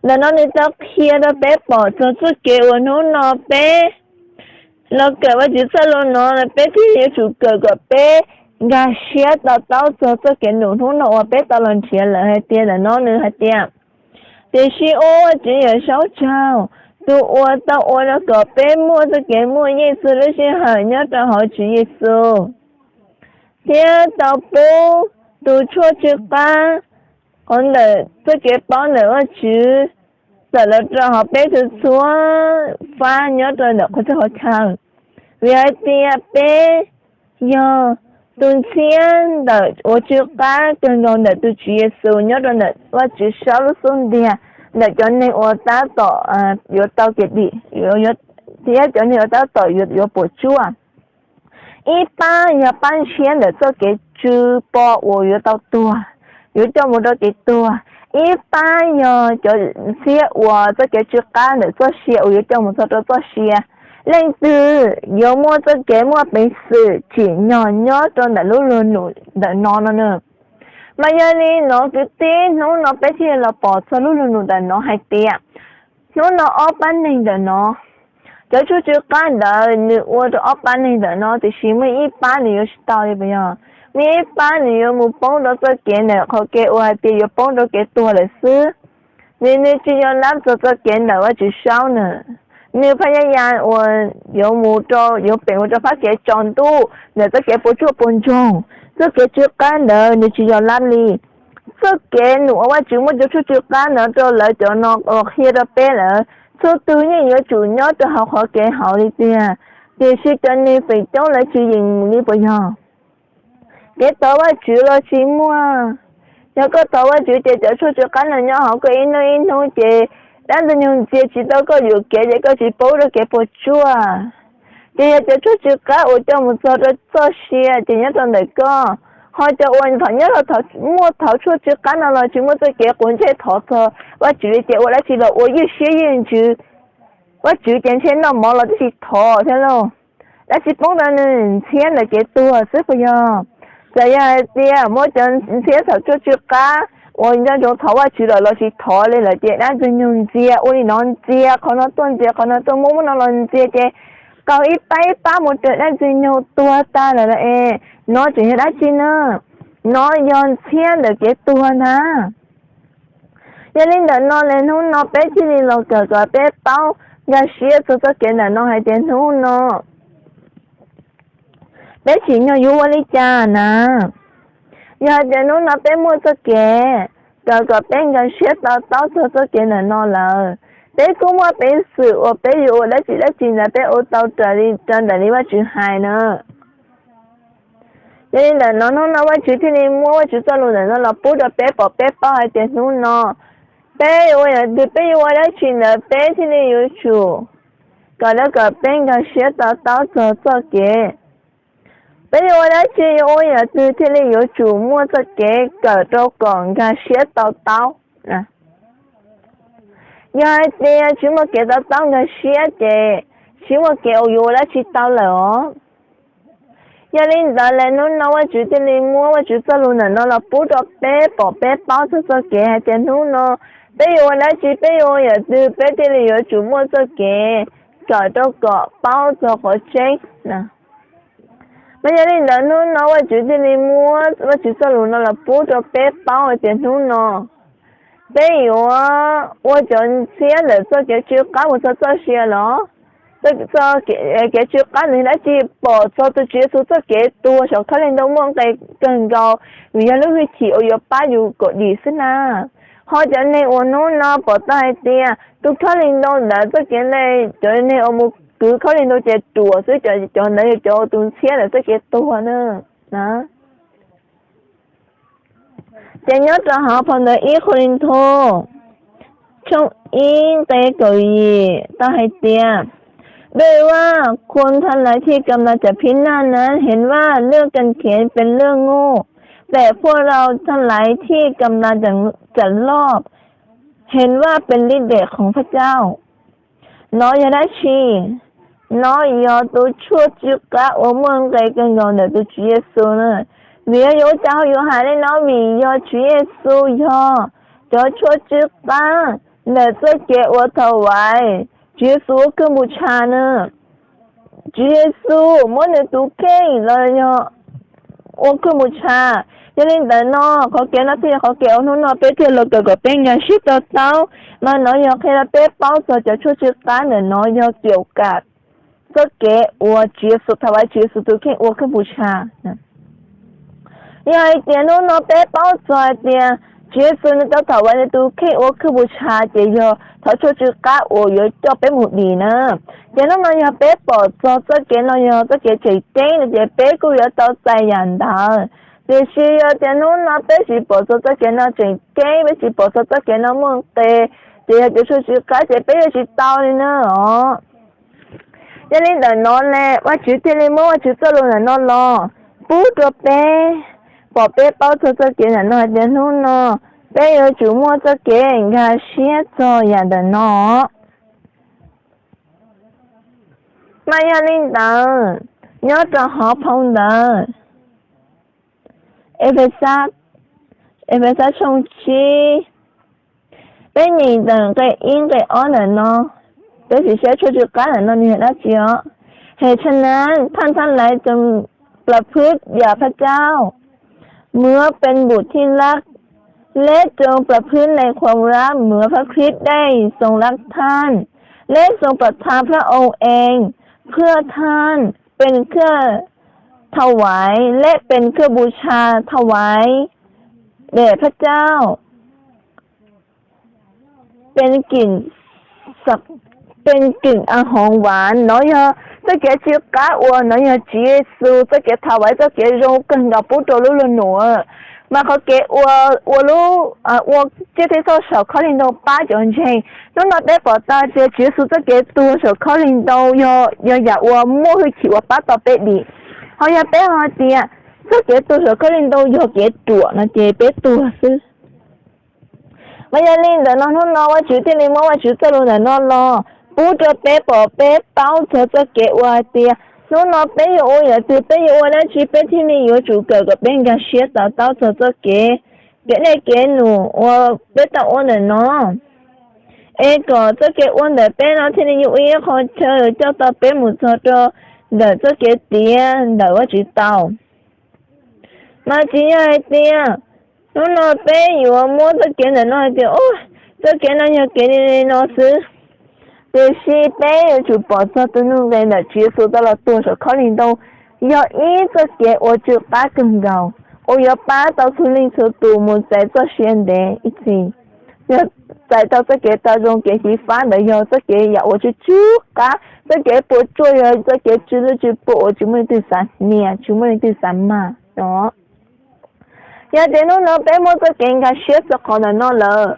ntawm no nws tau qhia rau peb pom txog txoj kev uas hnub no peb los kawm Vajtswv txoj lus no, peb thiaj yuav tsum kawm kom peb nkag siab to taub txog txoj kev num hnub no uas peb tau los nrhiav lawm hais tias ntawm no nws hais tias, tiam sis ua Vajtswv yawm saub tsaug, tus uas tau ua rau kom peb muaj txoj kev muaj yeej txhua lub sij hawm nyob rau hauv Tswv Yexus, thiab tau pub tus tshuaj tsw qab qhov ntawm txoj kev paub ntawm Vajtswv tawm los rau hauv peb txhua txhua fab nyob rau ntawm qhov txhia qhov chaw. Vim hais tias peb yog tus ntxhiab ntawm uas tsw qab kawg nkaus ntawm tus Tswv Yexus nyob rau ntawm Vajtswv saub lub xub ntiag, ntawm cov neeg uas tab tom yuav tau kev dim, thiab cov neeg uas tab tom yuav puas tsuaj. Ib pab yog pab ntshiab ntawm txoj kev tsw po uas yuav tau tuag, yuav coj mus rau kev tuag. Ib pab yog cov ntxhiab uas txoj kev tsw qab ntawm txoj sia uas yuav coj mus txog rau txoj sia. Leej twg yuav muaj txoj kev muaj peev xwm tsim nyog nyob rau ntawm lub luag num ntawm no no na. Mas yog li no kwv tij, hnub no peb thiaj los pom txog lub luag num ntawm no hais tias hnub no ob pab neeg ntawm no, cov tshuaj tsw qab ntawd nws ua rau ob pab neeg ntawm no, tiam sis muaj ib pab nws yuav tsis tau li, puas yog? Nws ib pab nws yuav mus poob rau txoj kev ntawm qhov kev uas hais tias yuav poob rau kev tuag lawm xwb. Nws, nws tsis yog lab txog txoj kev ntawm Vajtswv saub na. Nws pha ya ya uas yuav mus rau, yuav pem mus rau fab kev tsaus ntuj ntawm txoj kev puas tsuaj puas ntsoog. Txoj kev tsw qab ntawd nws tsis yog lab li. Txoj kev num uas Vajtswv muab cov tshuaj tsw qab ntawd rau lawv cov no los qhia rau peb lawm, txhua tus yeej yuav tsum nyob rau hauv qhov kev hauv li tiag, tiam sis cov neeg feem coob lawv tsis yeem li puas yog? Kev thov Vajtswv los tsis muaj. Yog koj thov Vajtswv ces cov tshuaj tsw qab no nyob hauv koj ib hnub ib hnub ces dab ntxwg nyoog ntxias tsis tau koj yuam kev ces koj tsis poob rau kev puas tsuaj. Ces yog cov tshuaj tsw qab uas coj mus txog rau txoj sia ces nyob rau ntawm koj. Ho cov uas thaum nyob rau, muaj thov tshuaj tsw qab no los tsis muaj txoj kev quav ntsej thov txog Vajtswv li ces ua dab tsi los ua ywj siab ywj ntsws. Vajtswv ces ntshe noj mov los twb tsis thov thiab lauj. Dab tsi poob rau nws? Ntxhiab ntawm kev tuag xwb puas yog? Txawm yog hais tias muab cov ntxhiab thov tshuaj tsw qab uas nco ntsoov thov Vajtswv lawm los tsis thov li lawm ces dab ntxwg nyoog ntxias ua li no, ntxias qhov no tuaj ntxias qhov no tuaj, muab muab no los ntxias ces qaug ib pab ib pab mus raws dab ntxwg nyoog tuag tag lawm lauj es. No tseem yog dab tsi na? No yog ntxhiab ntawm kev tuag ntag. Yog li ntawm no lawm hnub no peb thiaj li los kawm kom peb paub nkag siab txog txoj kev ntawm no hais tias hnub no peb tsim nyog yuav ua li cas na? Yog hais tias hnub no peb muaj txoj kev kawm kom peb nkag siab to taub txog txoj kev ntawm no lawm, peb kuj muaj peev xwm uas peb yuav ua dab tsi dab tsi ntawd peb ua tau raws li, raws ntawm li Vajtswv hais na. Yog li ntawm no hnub no Vajtswv thiaj li muab Vajtswv txoj lus ntawm no los pub rau peb pom peb paub hais tias hnub no peb yuav ua yam twg, peb yuav ua dab tsi ntawd peb thiaj li yuav tsum kom, kom peb nkag siab to taub txog txoj kev. Peb yuav ua dab tsi, yuav ua yam twg thiaj li yuav tsum muaj txoj kev kawm rau kom nkag siab to taub. Yog hais tias tsis muaj kev to taub nkag siab ces tsis muaj kev uas yuav ua dab tsi tau lawm os. Yog li ntawd lawm hnub no Vajtswv thiaj li muab Vajtswv txoj lus ntawm no los pub rau peb pom peb paub txog txoj kev hais tias hnub no peb yuav ua dab tsi, peb yuav ua yam twg peb thiaj li yuav tsum muaj txoj kev kawm rau kom paub txog qhov tseeb. Mas yog li ntawd hnub no Vajtswv thiaj li muab Vajtswv txoj lus no los pub rau peb paub hais tias hnub no peb yuav ua cov ntxhiab ntawm txoj kev tsw qab mus txog txoj sia los, txoj kev tsw qab ntawd dab tsi? Pom txog tus Tswv Yexus txoj kev tuag saum khaub lig ntoo muaj nqis kawg nkaus, vim yog lub hwj chim uas yuav pab yus kom dim xwb na. Ho cov neeg uas hnub no pom tau hais tias tus khaub lig ntoo ntawd txoj kev ntawd, cov neeg uas mus kwv khaub lig ntoo ces ruam xwb, cov ntawd yog cov tus ntxhiab ntawm txoj kev tuag na. Ces nyob rau hauv phau ntawv ib Kauleethaus tshooj ib nqe kaum yim tau hais tias,ด้วยว่าคนทั้งหลายที่กำลังจะพินาศนั้นเห็นว่าเรื่องกางเขนเป็นเรื่องโง่ แต่พวกเราทั้งหลายที่กำลังจะจะรอด เห็นว่าเป็นฤทธิ์เดชของพระเจ้า No yog dab tsi? No yog tus tshuaj tsw qab uas muaj nqis kawg nkaus ntawm tus Tswv Yexus na. Vim yog yuav ua cas ho yuav hais li no? Vim yog Tswv Yexus yog cov tshuaj tsw qab ntawm txoj kev uas thaum ub Tswv Yexus ua khwj npuj tsha na. Tswv Yexus muab nws tus kheej los yog ua khwj npuj tsha. Yog li ntawd no, qhov kev no thiaj yog qhov kev uas hnub no peb thiaj los kawm kom peb nkag siab to taub. Mas no yog qhia rau peb paub txog cov tshuaj tsw qab ntawm no yog kiam kam txoj kev uas Tswv Yexus, thaum ub Tswv Yexus tus kheej ua khwj npuj tsha. Yog hais tias hnub no peb paub txog hais tias Tswv Yexus nws tau thaum ub nws tus kheej ua khwj npuj tsha ces yog thov tshuaj tsw qab uas yuav coj peb mus dim na. Ces hnub no yog peb pom txog txoj kev no yog txoj kev tseem ceeb no ces peb kuj yuav tau txais yam ntawd. Tiam sis yog tias hnub no peb tsis pom txog txoj kev no tseem ceeb, peb tsis pom txog txoj kev no muaj nqis, ces yog cov tshuaj tsw qab ces peb yuav tsis tau li na os. Yog li ntawm no ne, Vajtswv thiaj li muab Vajtswv txoj lus ntawm no los pub rau peb, pom peb paub txog txoj kev ntawm no hais tias hnub no peb yuav tsum muaj txoj kev nkag siab txog yam ntawm no. Mas yog li ntawd, nyob rau hauv phau ntawv Efexas, Efexas tshooj tsib, peb nyeem ntawm nqe ib nqe ob ntawm no, peb sim saib tshuaj tsw qab ntawm no nws yog dab tsi os. Henceนั้นท่านทั้งหลายจงประพฤติอย่างพระเจ้า เหมือนเป็นบุตรที่รัก และจงประพฤติในความรักเหมือนพระคริสต์ได้ทรงรักท่าน และทรงประทานพระองค์เอง เพื่อท่านเป็นเครื่องถวาย และเป็นเครื่องบูชาถวายแด่พระเจ้า เป็นกลิ่นสัก เป็นกลิ่นอันหอมหวาน Nov yog txoj kev tsw qab uas nov yog Tswv Yexus txoj kev thov vam, txoj kev zoo kawg nkaus pub rau lub luag nuam. Mas qhov kev ua, ua lub, ua tsiaj thej txhoj saum khob lig ntau pab cov ntseeg. Hnub no peb pom tau tias Tswv Yexus txoj kev tuag saum khob lig ntau yog, yog yam uas muaj hwj chim uas pab tau peb dim. Ho yog peb ho hais tias txoj kev tuag saum khob lig ntau yog kev ruam no ces peb tuag xwb. Mas yog li ntawd no hnub no Vajtswv thiaj li muab Vajtswv txoj lus ntawm no los pub rau peb pom peb paub txog txoj kev uas hais tias hnub no peb yuav ua yam twg, peb yuav ua dab tsi, peb thiaj li yuav tsum kawm kom peb nkag siab to taub txog txoj kev, kev dej kev num uas peb tau ua ntawm no, es kom txoj kev ua ntawm peb no thiaj li yog ib qho chaw coj tau peb mus txog rau ntawm txoj kev tiav ntawm Vajtswv tau. Mas tsis yog hais tias hnub no peb yuav muab txoj kev ntawm no hais tias, txoj kev no yog kev li no xwb. Tiam sis peb yuav tsum pom txog tus nuj nqis ntawm Tswv Yexus tau los tuag saum khob lig ntau, yog ib txoj kev uas tsw qab kawg nkaus uas yuav pab tau txhua leej txhua tus mus txais txoj sia ntev ib txhis. Yog txais tau txoj kev tau zoo, kev xyiv fab ntawd yog txoj kev yam uas tsw tsw qab, txoj kev puas tsuaj yog txoj kev tsw lwj tsw pum uas tsis muaj leej twg xav hnia, tsis muaj leej twg xav mag no. Yog tias hnub no peb muaj txoj kev nkag siab txog qhov ntawm no lawm,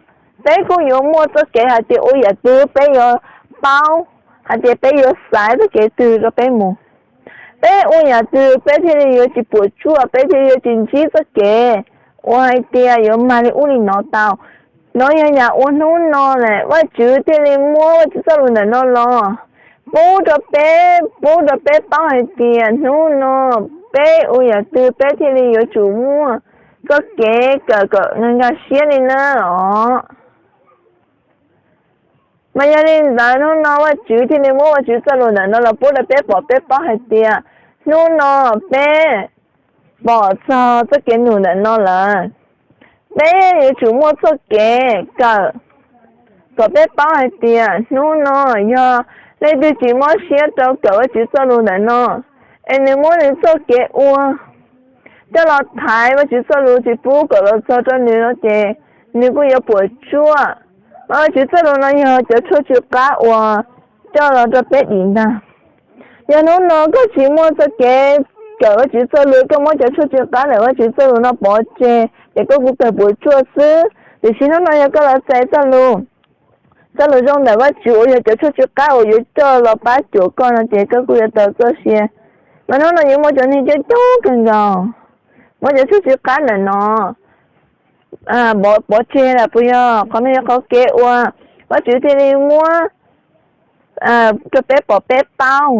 peb kuj yuav muaj txoj kev hais tias ua yam twg peb yuav paub hais tias peb yuav xaiv txoj kev twg rau peb mus. Peb ua yam twg peb thiaj li yuav tsis puas tsuaj, peb thiaj li yuav tsis ntsib txoj kev uas hais tias yuav mag li ub li no tau. Nov yog yam uas hnub no Vajtswv thiaj li muab Vajtswv txoj lus ntawm no los pub rau peb, pub rau peb paub hais tias hnub no peb ua yam twg peb thiaj li yuav tsum muaj txoj kev kawm kom nkag siab li na os. Mas yog li ntawd hnub no Vajtswv thiaj li muab Vajtswv txoj lus ntawm no los pub rau peb pom peb paub hais tias hnub no peb pom txog txoj kev num ntawm no lawm. Peb yuav tsum muaj txoj kev kawm kom peb paub hais tias hnub no yog leej twg tsis mob siab rau kawm Vajtswv txoj lus ntawm no, es nws muab nws txoj kev ua coj los thaiv Vajtswv txoj lus tsis pub kom los txog rau nws no ces nws kuj yuav puas tsuaj. Mas Vajtswv txoj lus no yog cov tshuaj tsw qab uas coj los rau peb dim ntag. Yog hnub no koj tsis muaj txoj kev kawm Vajtswv txoj lus, koj muab cov tshuaj tsw qab ntawm Vajtswv txoj lus no pov tseg ces koj kuj kawg puas tsuaj xwb. Tiam sis hnub no yog koj los txais txoj lus, txoj lus zoo ntawm Vajtswv uas yog cov tshuaj tsw qab uas yuav coj los pab cuam koj no ces koj kuj yuav tau txoj sia. Mas hnub no yuav muaj cov neeg coob coob kawg nkaus muab cov tshuaj tsw qab ntawm no pov tseg lawm puas yog? Qhov no yog qhov kev uas Vajtswv thiaj li muab rau peb pom peb paub.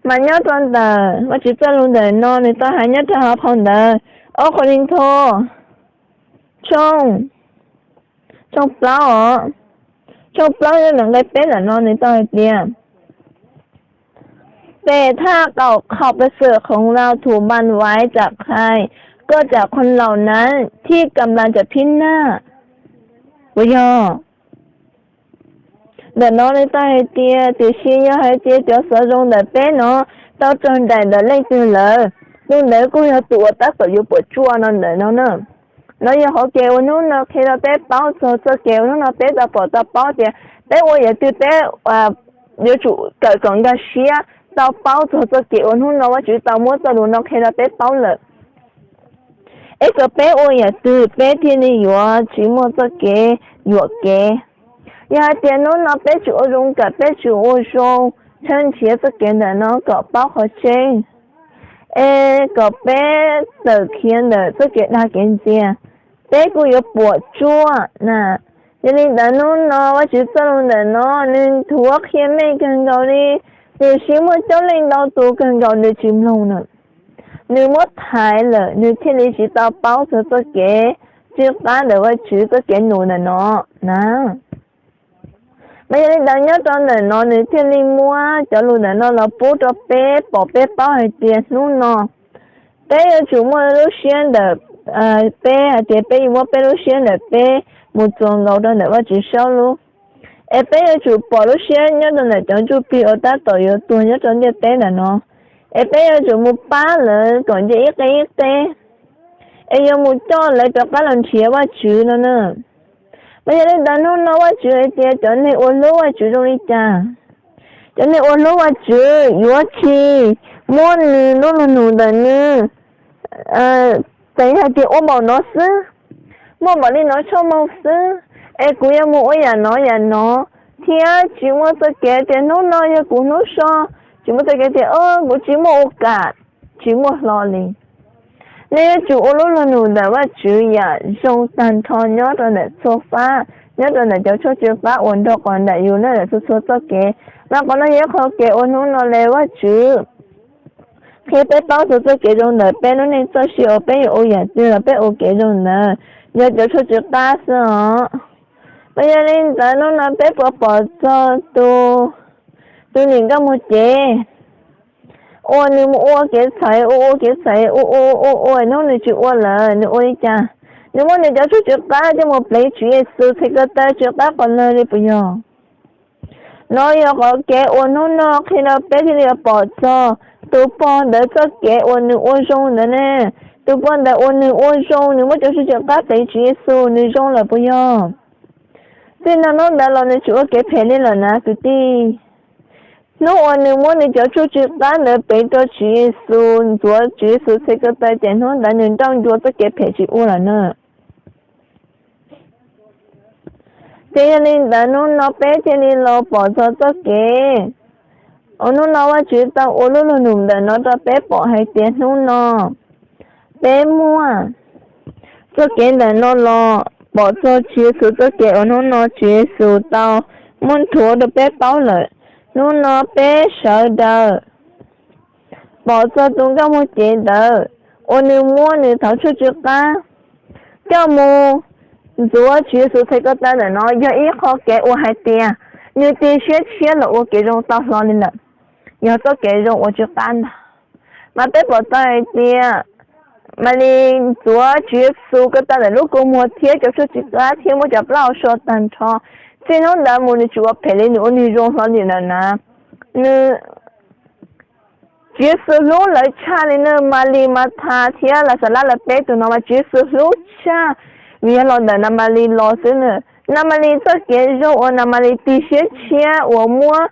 Mas nyob rau ntawm Vajtswv txoj lus ntawm no nws tau hais nyob rau hauv phau ntawv Ob Kauleethaus tshooj, tshooj plaub os, tshooj plaub nyob ntawm nqe peb ntawm no nws tau hais tias: แต่ถ้าข่าวข่าวประเสริฐของเราถูกบังไว้จากใคร ก็จากคนเหล่านั้นที่กำลังจะพินาศ Puas yog? Ntawm no nws tau hais tias, tiam sis yog hais tias cov xov zoo ntawm peb no tau raug nraim ntawm leej twg lawm, tus ntawd kuj yog tus uas tab tom yuav puas tsuaj no ntawm no na. No yog qhov kev uas hnub no qhia rau peb paub txog txoj kev uas hnub no peb tau pom tau paub tias peb ua yam twg peb yuav tsum kawm kom nkag siab tau paub txog txoj kev uas hnub no Vajtswv tau muab txoj lus no qhia rau peb paub lawm, es kom peb ua yam twg peb thiaj li yuav tsis muaj txoj kev yuam kev. Yog hais tias hnub no peb tsis ua zoo kawm, peb tsis ua zoo tshawb nrhiav txoj kev ntawm no kom paub qhov tseeb, es kom peb tawm khiav ntawm txoj kev dag kev ntxias, peb kuj yuav puas tsuaj na. Yog li ntawd hnub no Vajtswv txoj lus ntawm no nws nthuav qhia meej kawg nkaus li, tiam sis muaj coob leej ntau tus kawg nkaus nws tsis mloog na. Nws muab thaiv lawm nws thiaj li tsis tau paub txog txoj kev tsw qab ntawm Vajtswv txoj kev num ntawm no na. Mas yog li ntawd nyob rau ntawm no nws thiaj li muab cov lus ntawm no los pub rau peb pom peb paub hais tias hnub no peb yuav tsum muaj lub siab ntawm peb hais tias peb yuav muab peb lub siab ntawm peb mus txuas nkaus rau ntawm Vajtswv saub lub. Es peb yuav tsum pom lub siab nyob rau ntawm cov ntsuj plig uas tab tom yuav tuag nyob rau ntiaj teb ntawm no. Es peb yuav tsum mus pab lawv kom nce ib qeb ib qeb, es yuav mus coj lawv rov qab los nrhiav Vajtswv no na. Mas yog li ntawd hnub no Vajtswv hais tias cov neeg uas hlub Vajtswv zoo li cas? Cov neeg uas hlub Vajtswv yuav tsis muab nws lub luag num ntawm nws teev hais tias ua npaum no xwb, muaj npaum li no tshooj moo xwb, es kuv yuav mus ua yam no yam no, thiab tsis muaj txoj kev tias hnub no yog kuv hnub so, tsis muaj txoj kev tias o kuv tsis muaj ua kam, tsis muaj hlo li. Nej yuav tsum ua lub luag num ntawm Vajtswv yam zoo tag nrho nyob rau ntawm txhua fab, nyob rau ntawm cov tshuaj tsw qab uas nrog qhov ntawm yus ntawm txhua txhua txoj kev. Mas qhov no yog ib qho kev uas hnub no le Vajtswv qhia peb paub txog txoj kev zoo ntawm peb lub neej txoj sia uas peb yuav ua yam twg los peb ua kev zoo ntawd, yog cov tshuaj tsw qab xwb os. Mas yog li ntawd hnub no peb puas pom txog tus, tus niam nkauj muag cev uas nws mus ua kev txhais, ua ua kev txhais, ua ua ua ua hnub nws tsis ua lawm, nws ua li cas? Nws muab nws cov tshuaj tsw qab coj mus pleev Tswv Yexus txhais ko taw tsw qab qhov lawg li puas yog? No yog qhov kev uas hnub no qhia rau peb thiaj li yuav pom txog tus pog ntawd txoj kev uas nws ua zoo ntawd ne. Tus pog ntawd uas nws ua zoo, nws muab cov tshuaj tsw qab pleev Tswv Yexus, nws zoo lawm puas yog? Txij no hnub ntawd los nws tsis ua kev phem li lawm na kwv tij. Hnub uas nws muab nws cov tshuaj tsw qab ntawd pleev rau Tswv Yexus, ntxuav Tswv Yexus txhais ko taw ces hnub ntawd nws nrauj ncua txoj kev phem tsis ua lawm na. Ces yog li ntawd hnub no peb thiaj li los pom txog txoj kev uas hnub no Vajtswv tau ua lub luag num ntawm no rau peb pom hais tias hnub no peb muaj txoj kev ntawm no los pom txog Tswv Yexus txoj kev uas hnub no Tswv Yexus tau muab nthuav rau peb paub lawm. Hnub no peb sawv daws pom txog tus nkauj muag cev ntawd uas nws muab nws tau tshuaj tsw qab coj mus ntxuav Tswv Yexus txhais ko taw ntawm no yog ib qho kev uas hais tias nws tig siab tshiab los ua kev zoo tau hlo li lawm, yog txoj kev zoo uas tsw qab ntag. Mas peb pom tau hais tias Malis ntxuav Tswv Yexus ko taw ntawm lub kua muag thiab cov tshuaj tsw qab thiab muab cov plaub hau so tag nrho. Txij hnub ntawd mus nws tsis ua phem li, nws ua neeg zoo hlo li lawm na. Nws, Tswv Yexus hlub lawv tshaj li na. Malis, Mathas thiab Laxalas lawv peb tus no mas Tswv Yexus hlub tshaj, vim yog los ntawm Namalis los xwb na. Namalis txoj kev zoo uas Namalis tig siab tshiab uas muab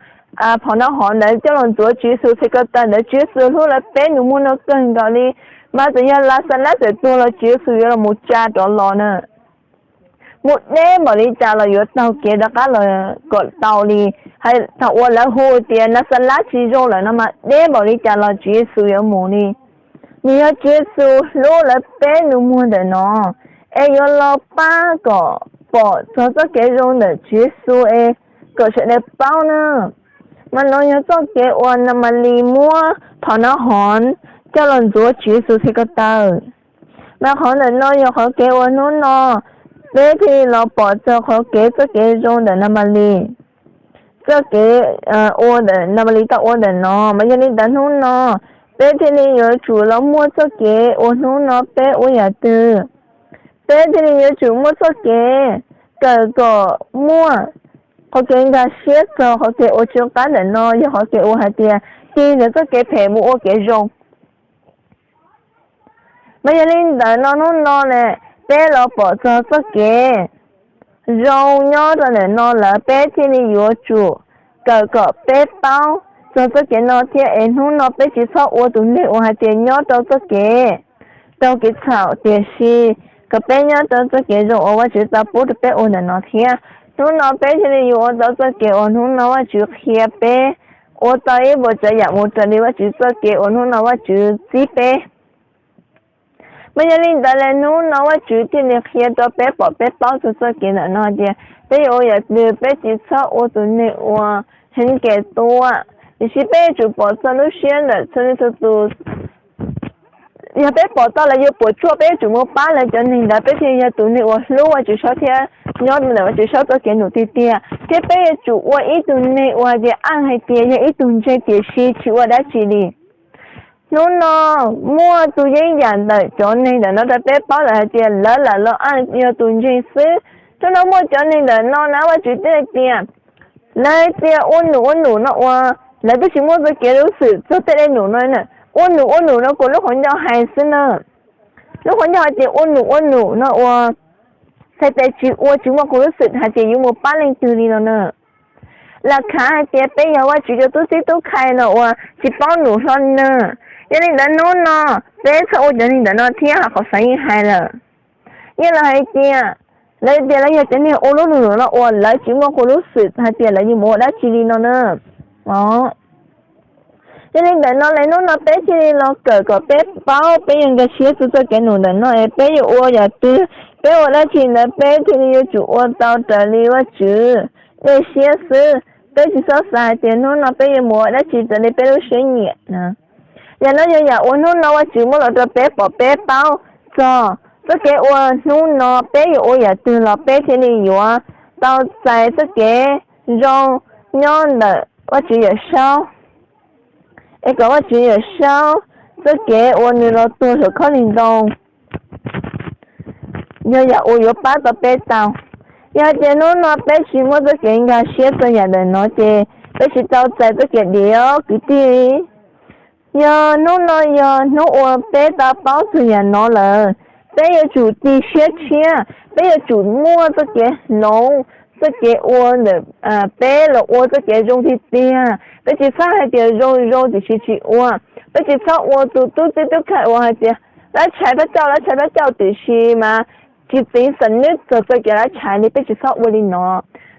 phom noj hov ntawd coj los ntxuav Tswv Yexus txhais ko taw ntawd, Tswv Yexus hlub lawv peb nus muag no kawg nkaus li. Mas txawm yog Laxalas txawm tuag los Tswv Yexus yuav los mus tsa rov los na. Mus deb npaum li cas los yuav taug kev rov qab los kom tau li. Hais thaum uas lawv hu tias Laxalas tsis zoo lawm no mas deb npaum li cas los Tswv Yexus yuav mus li. Nws yog Tswv Yexus hlub lawv peb nus muag ntawm no, es yuav los pab kom pom txog txoj kev zoo ntawm Tswv Yexus es kom sawv daws paub na. Mas no yog txoj kev uas Namalis muab phom noj hov coj los ntxuav Tswv Yexus txhais ko taw. Mas qhov ntawm no yog qhov kev uas hnub no peb thiaj li los pom txog qhov kev txoj kev zoo ntawm Namalis, txoj kev ua ntawm Namalis tau ua ntawm no. Mas yog li ntawd hnub no peb thiaj li yuav tsum los muaj txoj kev uas hnub no peb ua yam twg, peb thiaj li yuav tsum muaj txoj kev kawm kom muaj qhov kev nkag siab txog qhov kev uas tsw qab ntawm no, yog qhov kev uas hais tias tig ntawm txoj kev phem mus ua kev zoo. Mas yog li ntawd no hnub no ne, peb los pom txog txoj kev zoo nyob rau ntawm no lawm, peb thiaj li yuav tsum kawm kom peb paub txog txoj kev no thiab es hnub no peb tsis txhob ua tus neeg uas hais tias nyob rau txoj kev raug kev txhaum, tiam sis kom peb nyob rau txoj kev zoo uas Vajtswv tau pub rau peb ua ntawm no thiab. Hnub no peb thiaj li yuav ua tau txoj kev uas hnub no Vajtswv qhia peb, ua tau ib puas tsav yam mus raws li Vajtswv txoj kev uas hnub no Vajtswv txib peb. Mas yog li ntawd lawm hnub no Vajtswv thiaj li qhia rau peb pom peb paub txog txoj kev ntawm no tias peb yuav ua yam twg peb tsis txhob ua tus neeg uas heev kem tua, tiam sis peb yuav tsum pom txog lub siab ntawm txhua leej txhua tus. Yog peb pom tau lawv yuav puas tsuaj peb yuav tsum mus pab lawv cov neeg ntawd, peb thiaj yog tus neeg uas hlub Vajtswv saub thiab nyob ntawm Vajtswv saub txoj kev num tiag tiag. Thiab peb yuav tsum ua ib tug neeg uas hais tias aj hais tias yog ib tug ntseeg tiam sis tsis ua dab tsi li. Hnub no muaj tus yeeb yam ntawm cov neeg ntawm no rau peb paub lawm hais tias lawv lam los yog tus ntseeg xwb. Hnub no muaj cov neeg ntawm no na Vajtswv twb hais tias lawv hais tias ua num ua num no uas lawv twb tsis muaj txoj kev lub xwm txog tej dej num no. Ua num ua num no kuv lub qhov ncauj hais xwb na. Lub qhov ncauj hais tias ua num ua num no uas txhais tes tsis ua tsis muaj kuv lub xwm hais tias yuav mus pab leej twg li no na. Lam khav hais tias peb yog Vajtswv cov tub txib tub khai no uas tsis paub num hlo na. Yog li ntawd hnub no peb txhob ua cov neeg ntawm no thiab ho qhov xav yeej hais lawm. Yeej los hais tias lawv tias lawv yog cov neeg ua lub num no uas lawv tsis muaj kuv lub xwm hais tias lawv yuav mus ua dab tsi li no na. Yog li ntawm no lawm hnub no peb thiaj li los kawm kom peb paub peb yuav nkag siab txog txoj kev num ntawm no es peb yuav ua yam twg, peb ua dab tsi ntawd peb thiaj li yuav tsum ua tau raws li Vajtswv dej siab xwb. Peb tsis txhob xav hais tias hnub no peb yuav mus ua dab tsi raws li peb lub siab nyiam na. Yam no yog yam uas hnub no Vajtswv muab los rau peb pom peb paub txog txoj kev ua hnub no peb yuav ua yam twg los peb thiaj li yuav tau txais txoj kev zoo nyob ntawm Vajtswv Yawm Saub, es kom Vajtswv Yawm Saub txoj kev ua nws los tuag saum khaub lig ntoo yog yam uas yuav pab tau peb tau. Yog hais tias hnub no peb tsis muaj txoj kev nkag siab txog yam ntawm no ces peb tsis tau txais txoj kev dim os kwv tij. Yog hnub no yog hnub uas peb tau paub txog yam no lawm, peb yuav tsum tig siab tshiab, peb yuav tsum muaj txoj kev hloov, txoj kev ua ntawm peb los ua txoj kev zoo tiag tiag. Peb tsis txhob hais tias zoo zoo tiam sis tsis ua. Peb tsis txhob ua tus tub txib tub khai uas hais tias lab tshais pab cauj, lab tshais pab cauj tiam sis mas tsis txiv xam nub txog txoj kev lab tshais li. Peb tsis txhob ua li no.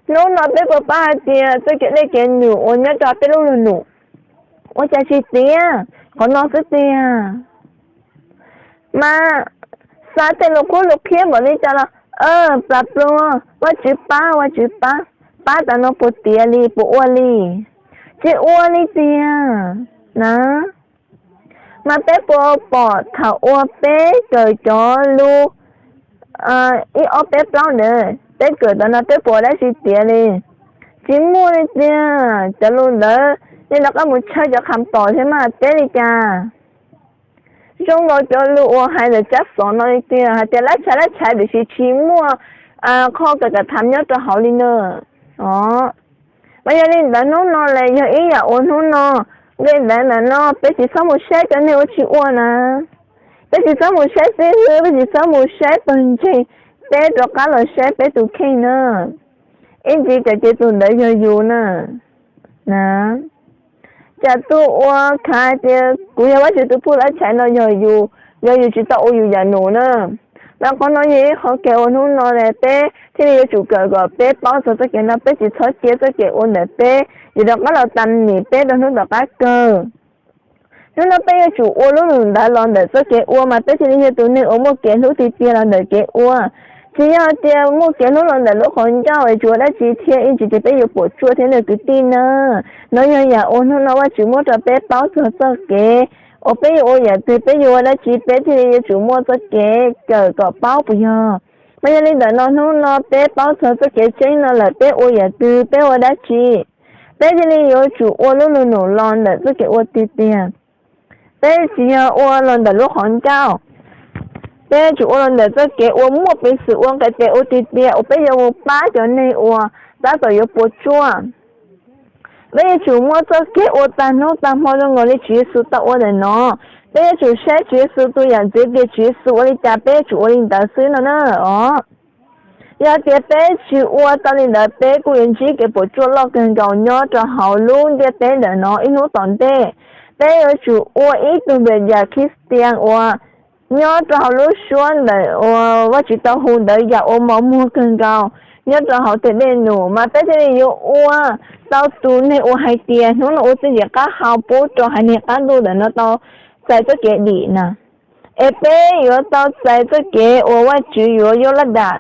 Hnub no peb puas paub hais tias txoj kev dej kev num uas nyob rau peb lub lug num ua cas tsis tiav, qhov no xwb tiag. Mas xav tej lus qhuab lus qhia npaum li cas los plas pluag, Vajtswv pab, Vajtswv pab, pab tas no puas tiav li puas ua li? Tsis ua li tiag na. Mas peb puas pom thaum uas peb kawm cov lus ib ob peb plaub ntawd, peb kawm tas no peb puas ua dab tsi tiav li? Tsis muaj li tiag. Cov lus ntawd nej rov qab mus tshawb cov qhas pom thiab mas teb li cas. Zoo nkaus cov lus uas hais ntawm tsab xov no li tiag, hais tias lab tshais lab tshais tiam sis tsis muaj qhov kam kam tham nyob rau hauv li na. Os, mas yog li ntawd hnub no los yog ib yam uas hnub no nqe ntawd ntawm no peb tsis txhob mus saib cov neeg ua tsis ua na. Peb tsis txhob mus saib xib hwb, peb tsis txhob mus saib pawg ntseeg, peb rov qab los saib peb tus kheej na. Ib ntsis tsam ces tus ntawd yog yus na. Na, tsam tus uas khav hais tias kuv yog Vajtswv tus phauj lab tshais no yog yus, yog yus tsis tau ua yus yam num na. Mas qhov no yog ib qhov kev uas hnub no peb thiaj li yuav tsum kawm kom peb paub txog txoj kev no, peb tsis txhob cia txoj kev ua ntawm peb yuav rov qab los tas nim peb rau hnub tom qab kawg. Hnub no peb yuav tsum ua lub lus ntawd los ntawm txoj kev ua mas peb thiaj li yog tus neeg uas muaj kev hlub tiag tiag los ntawm kev ua. Tsis yog tias muaj kev hlub los ntawm lub qhov ncauj es tsis ua dab tsi thiab ib ntsis ces peb yuav puas tsuaj thiab na kwv tij na. No yog yam uas hnub no Vajtswv muab rau peb paub txog txoj kev uas peb yuav ua yam twg, peb yuav ua dab tsi, peb thiaj li yuav tsum muaj txoj kev kawm kom paub puas yog? Mas yog li ntawm no hnub no peb paub txog txoj kev tseeb no lawm, peb ua yam twg, peb ua dab tsi, peb thiaj li yuav tsum ua lub lus num los ntawm txoj kev ua tiag tiag. Peb tsis yog ua los ntawm lub qhov ncauj, peb yuav tsum ua los ntawm txoj kev uas muaj peev xwm ua nqe tes ua tiag tiag uas peb yuav mus pab cov neeg uas tab tom yuav puas tsuaj. Peb yuav tsum muaj txoj kev ua tag hnub tag hmo zoo nkaus li Tswv Yexus tau ua ntawm no. Peb yuav tsum saib Tswv Yexus tus yam ntxwv tias Tswv Yexus ua li cas peb yuav tsum ua li ntawd xwb no na. Os, yog tias peb tsis ua tau li ntawd peb kuj yuav ntsib kev puas tsuaj loj kawg nkaus nyob rau hauv lub ntiaj teb ntawm no ib hnub tom ntej. Peb yuav tsum ua ib tug npam yam Khristian uas nyob rau hauv lub suab ntawm uas Vajtswv tau hu ntawd yam uas mos muag kawg nkaus nyob rau hauv tej dej num mas peb thiaj li yuav ua tau tus neeg uas hais tias hnub no ua txiaj ntsim qab hau pub rau haiv neeg qab ntuj ntawm no tau txais txoj kev dim na. Es peb yuav tau txais txoj kev uas Vajtswv yuav yog laj dam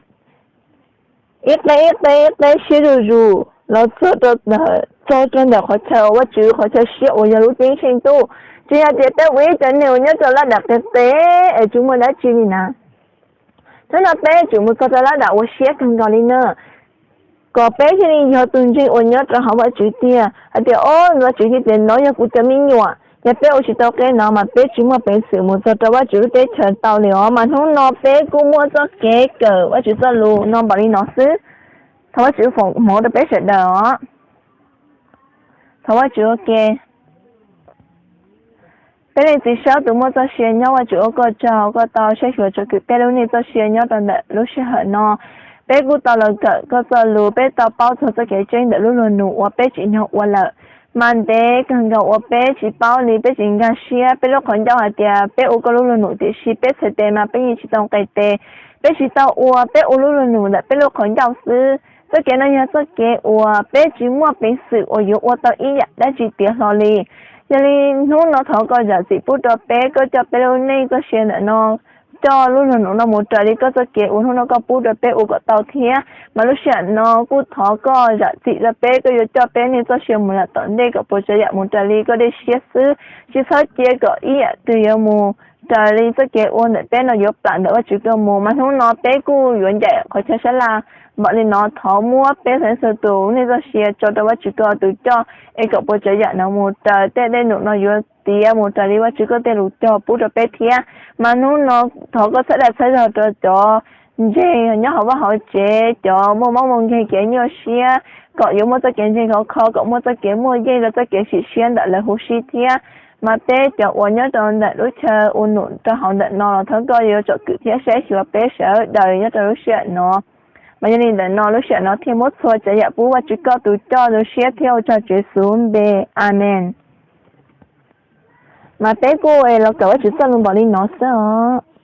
ib qe ib qe ib qe siab zuj zus los txog rau ntawm qhov chaw uas Vajtswv qhov chaw siab uas yog lub ceeb tsheej ntuj. Tsis yog tias peb ua ib cov neeg uas nyob rau laj dam qis qis es tsis muaj dab tsi li na. Hnub no peb yuav tsum mus txog rau laj dam uas siab kawg nkaus li na, kom peb thiaj li yog tus ntseeg uas nyob rau hauv Vajtswv tiag hais tias, o, Vajtswv thiaj tias nov yog kuv cov me nyuam, Yog peb ua tsis tau qhov no mas peb tsis muaj peev xwm mus txog rau Vajtswv lub teb chaws tau li os. Mas hnub no peb kuj muaj txoj kev kawm Vajtswv txoj lus no npaum li no xwb. Thov Vajtswv foom hmoov rau peb sawv daws os. Thov Vajtswv ua ke. Peb leej Txiv Saub tus muaj txoj sia nyob, Vajtswv ua koj tsaug koj tau saib xyuas tsom kwm peb lub neej txoj sia nyob rau ntawm lub sij hawm no. Peb kuj tau los kawm koj txoj lus, peb tau paub txog txoj kev tseeb ntawm lub luag nus uas peb tsim nyog ua lawm. Mas ntev kawg nkaus uas peb tsis paub li, peb tsis nkag siab, peb lub qhov ncauj hais tias peb ua koj lub luag nus, tiam sis peb txhais tes mas peb yeej tsis tau nqes tes. Peb tsis tau ua, peb ua lub luag nus ntawm peb lub qhov ncauj xwb. Txoj kev no yog txoj kev uas peb tsis muaj peev xwm uas yuav ua tau ib yam dab tsi tiav hlo li. Yog li hnub no thov koj zam txim pub rau peb, koj coj peb lub neej txoj sia ntawm no, coj lub luag nus no mus raws li koj txoj kev uas hnub no koj pub rau peb ua kom tau thiab. Mas lub sij hawm no kuj thov koj zam txim rau peb, koj yuav coj peb neej txoj sia mus lawm tom ntej kom puas tsav yam mus raws li koj dej siab xwb, tsis txhob cia kom ib yam twg yuav mus raws li txoj kev ua ntawm peb no yuav plam ntawm Vajtswv koj mus. Mas hnub no peb kuj yuav ncaim qhov chaw sab laj npaum li no, thov muab peb txhua tus neej txoj sia tso rau Vajtswv koj tus coj, es kom puas tsav yam no mus raws tej dej num no yuav tiav mus raws li Vajtswv koj tej lus cog pub rau peb thiab. Mas hnub no thov koj txhawb dag txhawb zog rau cov ntseeg nyob hauv vaj hauv tsev, cov muaj mob muaj nkeeg kev nyuaj siab, kom yuav muaj txoj kev ntseeg khov kho, kom muaj txoj kev muaj yeej rau txoj kev sim siab ntawm lawv huv si thiab. Mas peb cov uas nyob rau ntawm lub chaw ua num rau hauv ntawm no los thov koj yuav tsom kwm thiab saib xyuas peb sawv daws nyob rau lub sij hawm no. Mas yog li ntawm no lub sij hawm no thiaj muab txhua tsav yam pub Vajtswv koj tus coj tus siab thiab ua tsaug Tswv Yexus npe, amees. Mas peb kuj los kawm Vajtswv txoj lus npaum li no xwb os.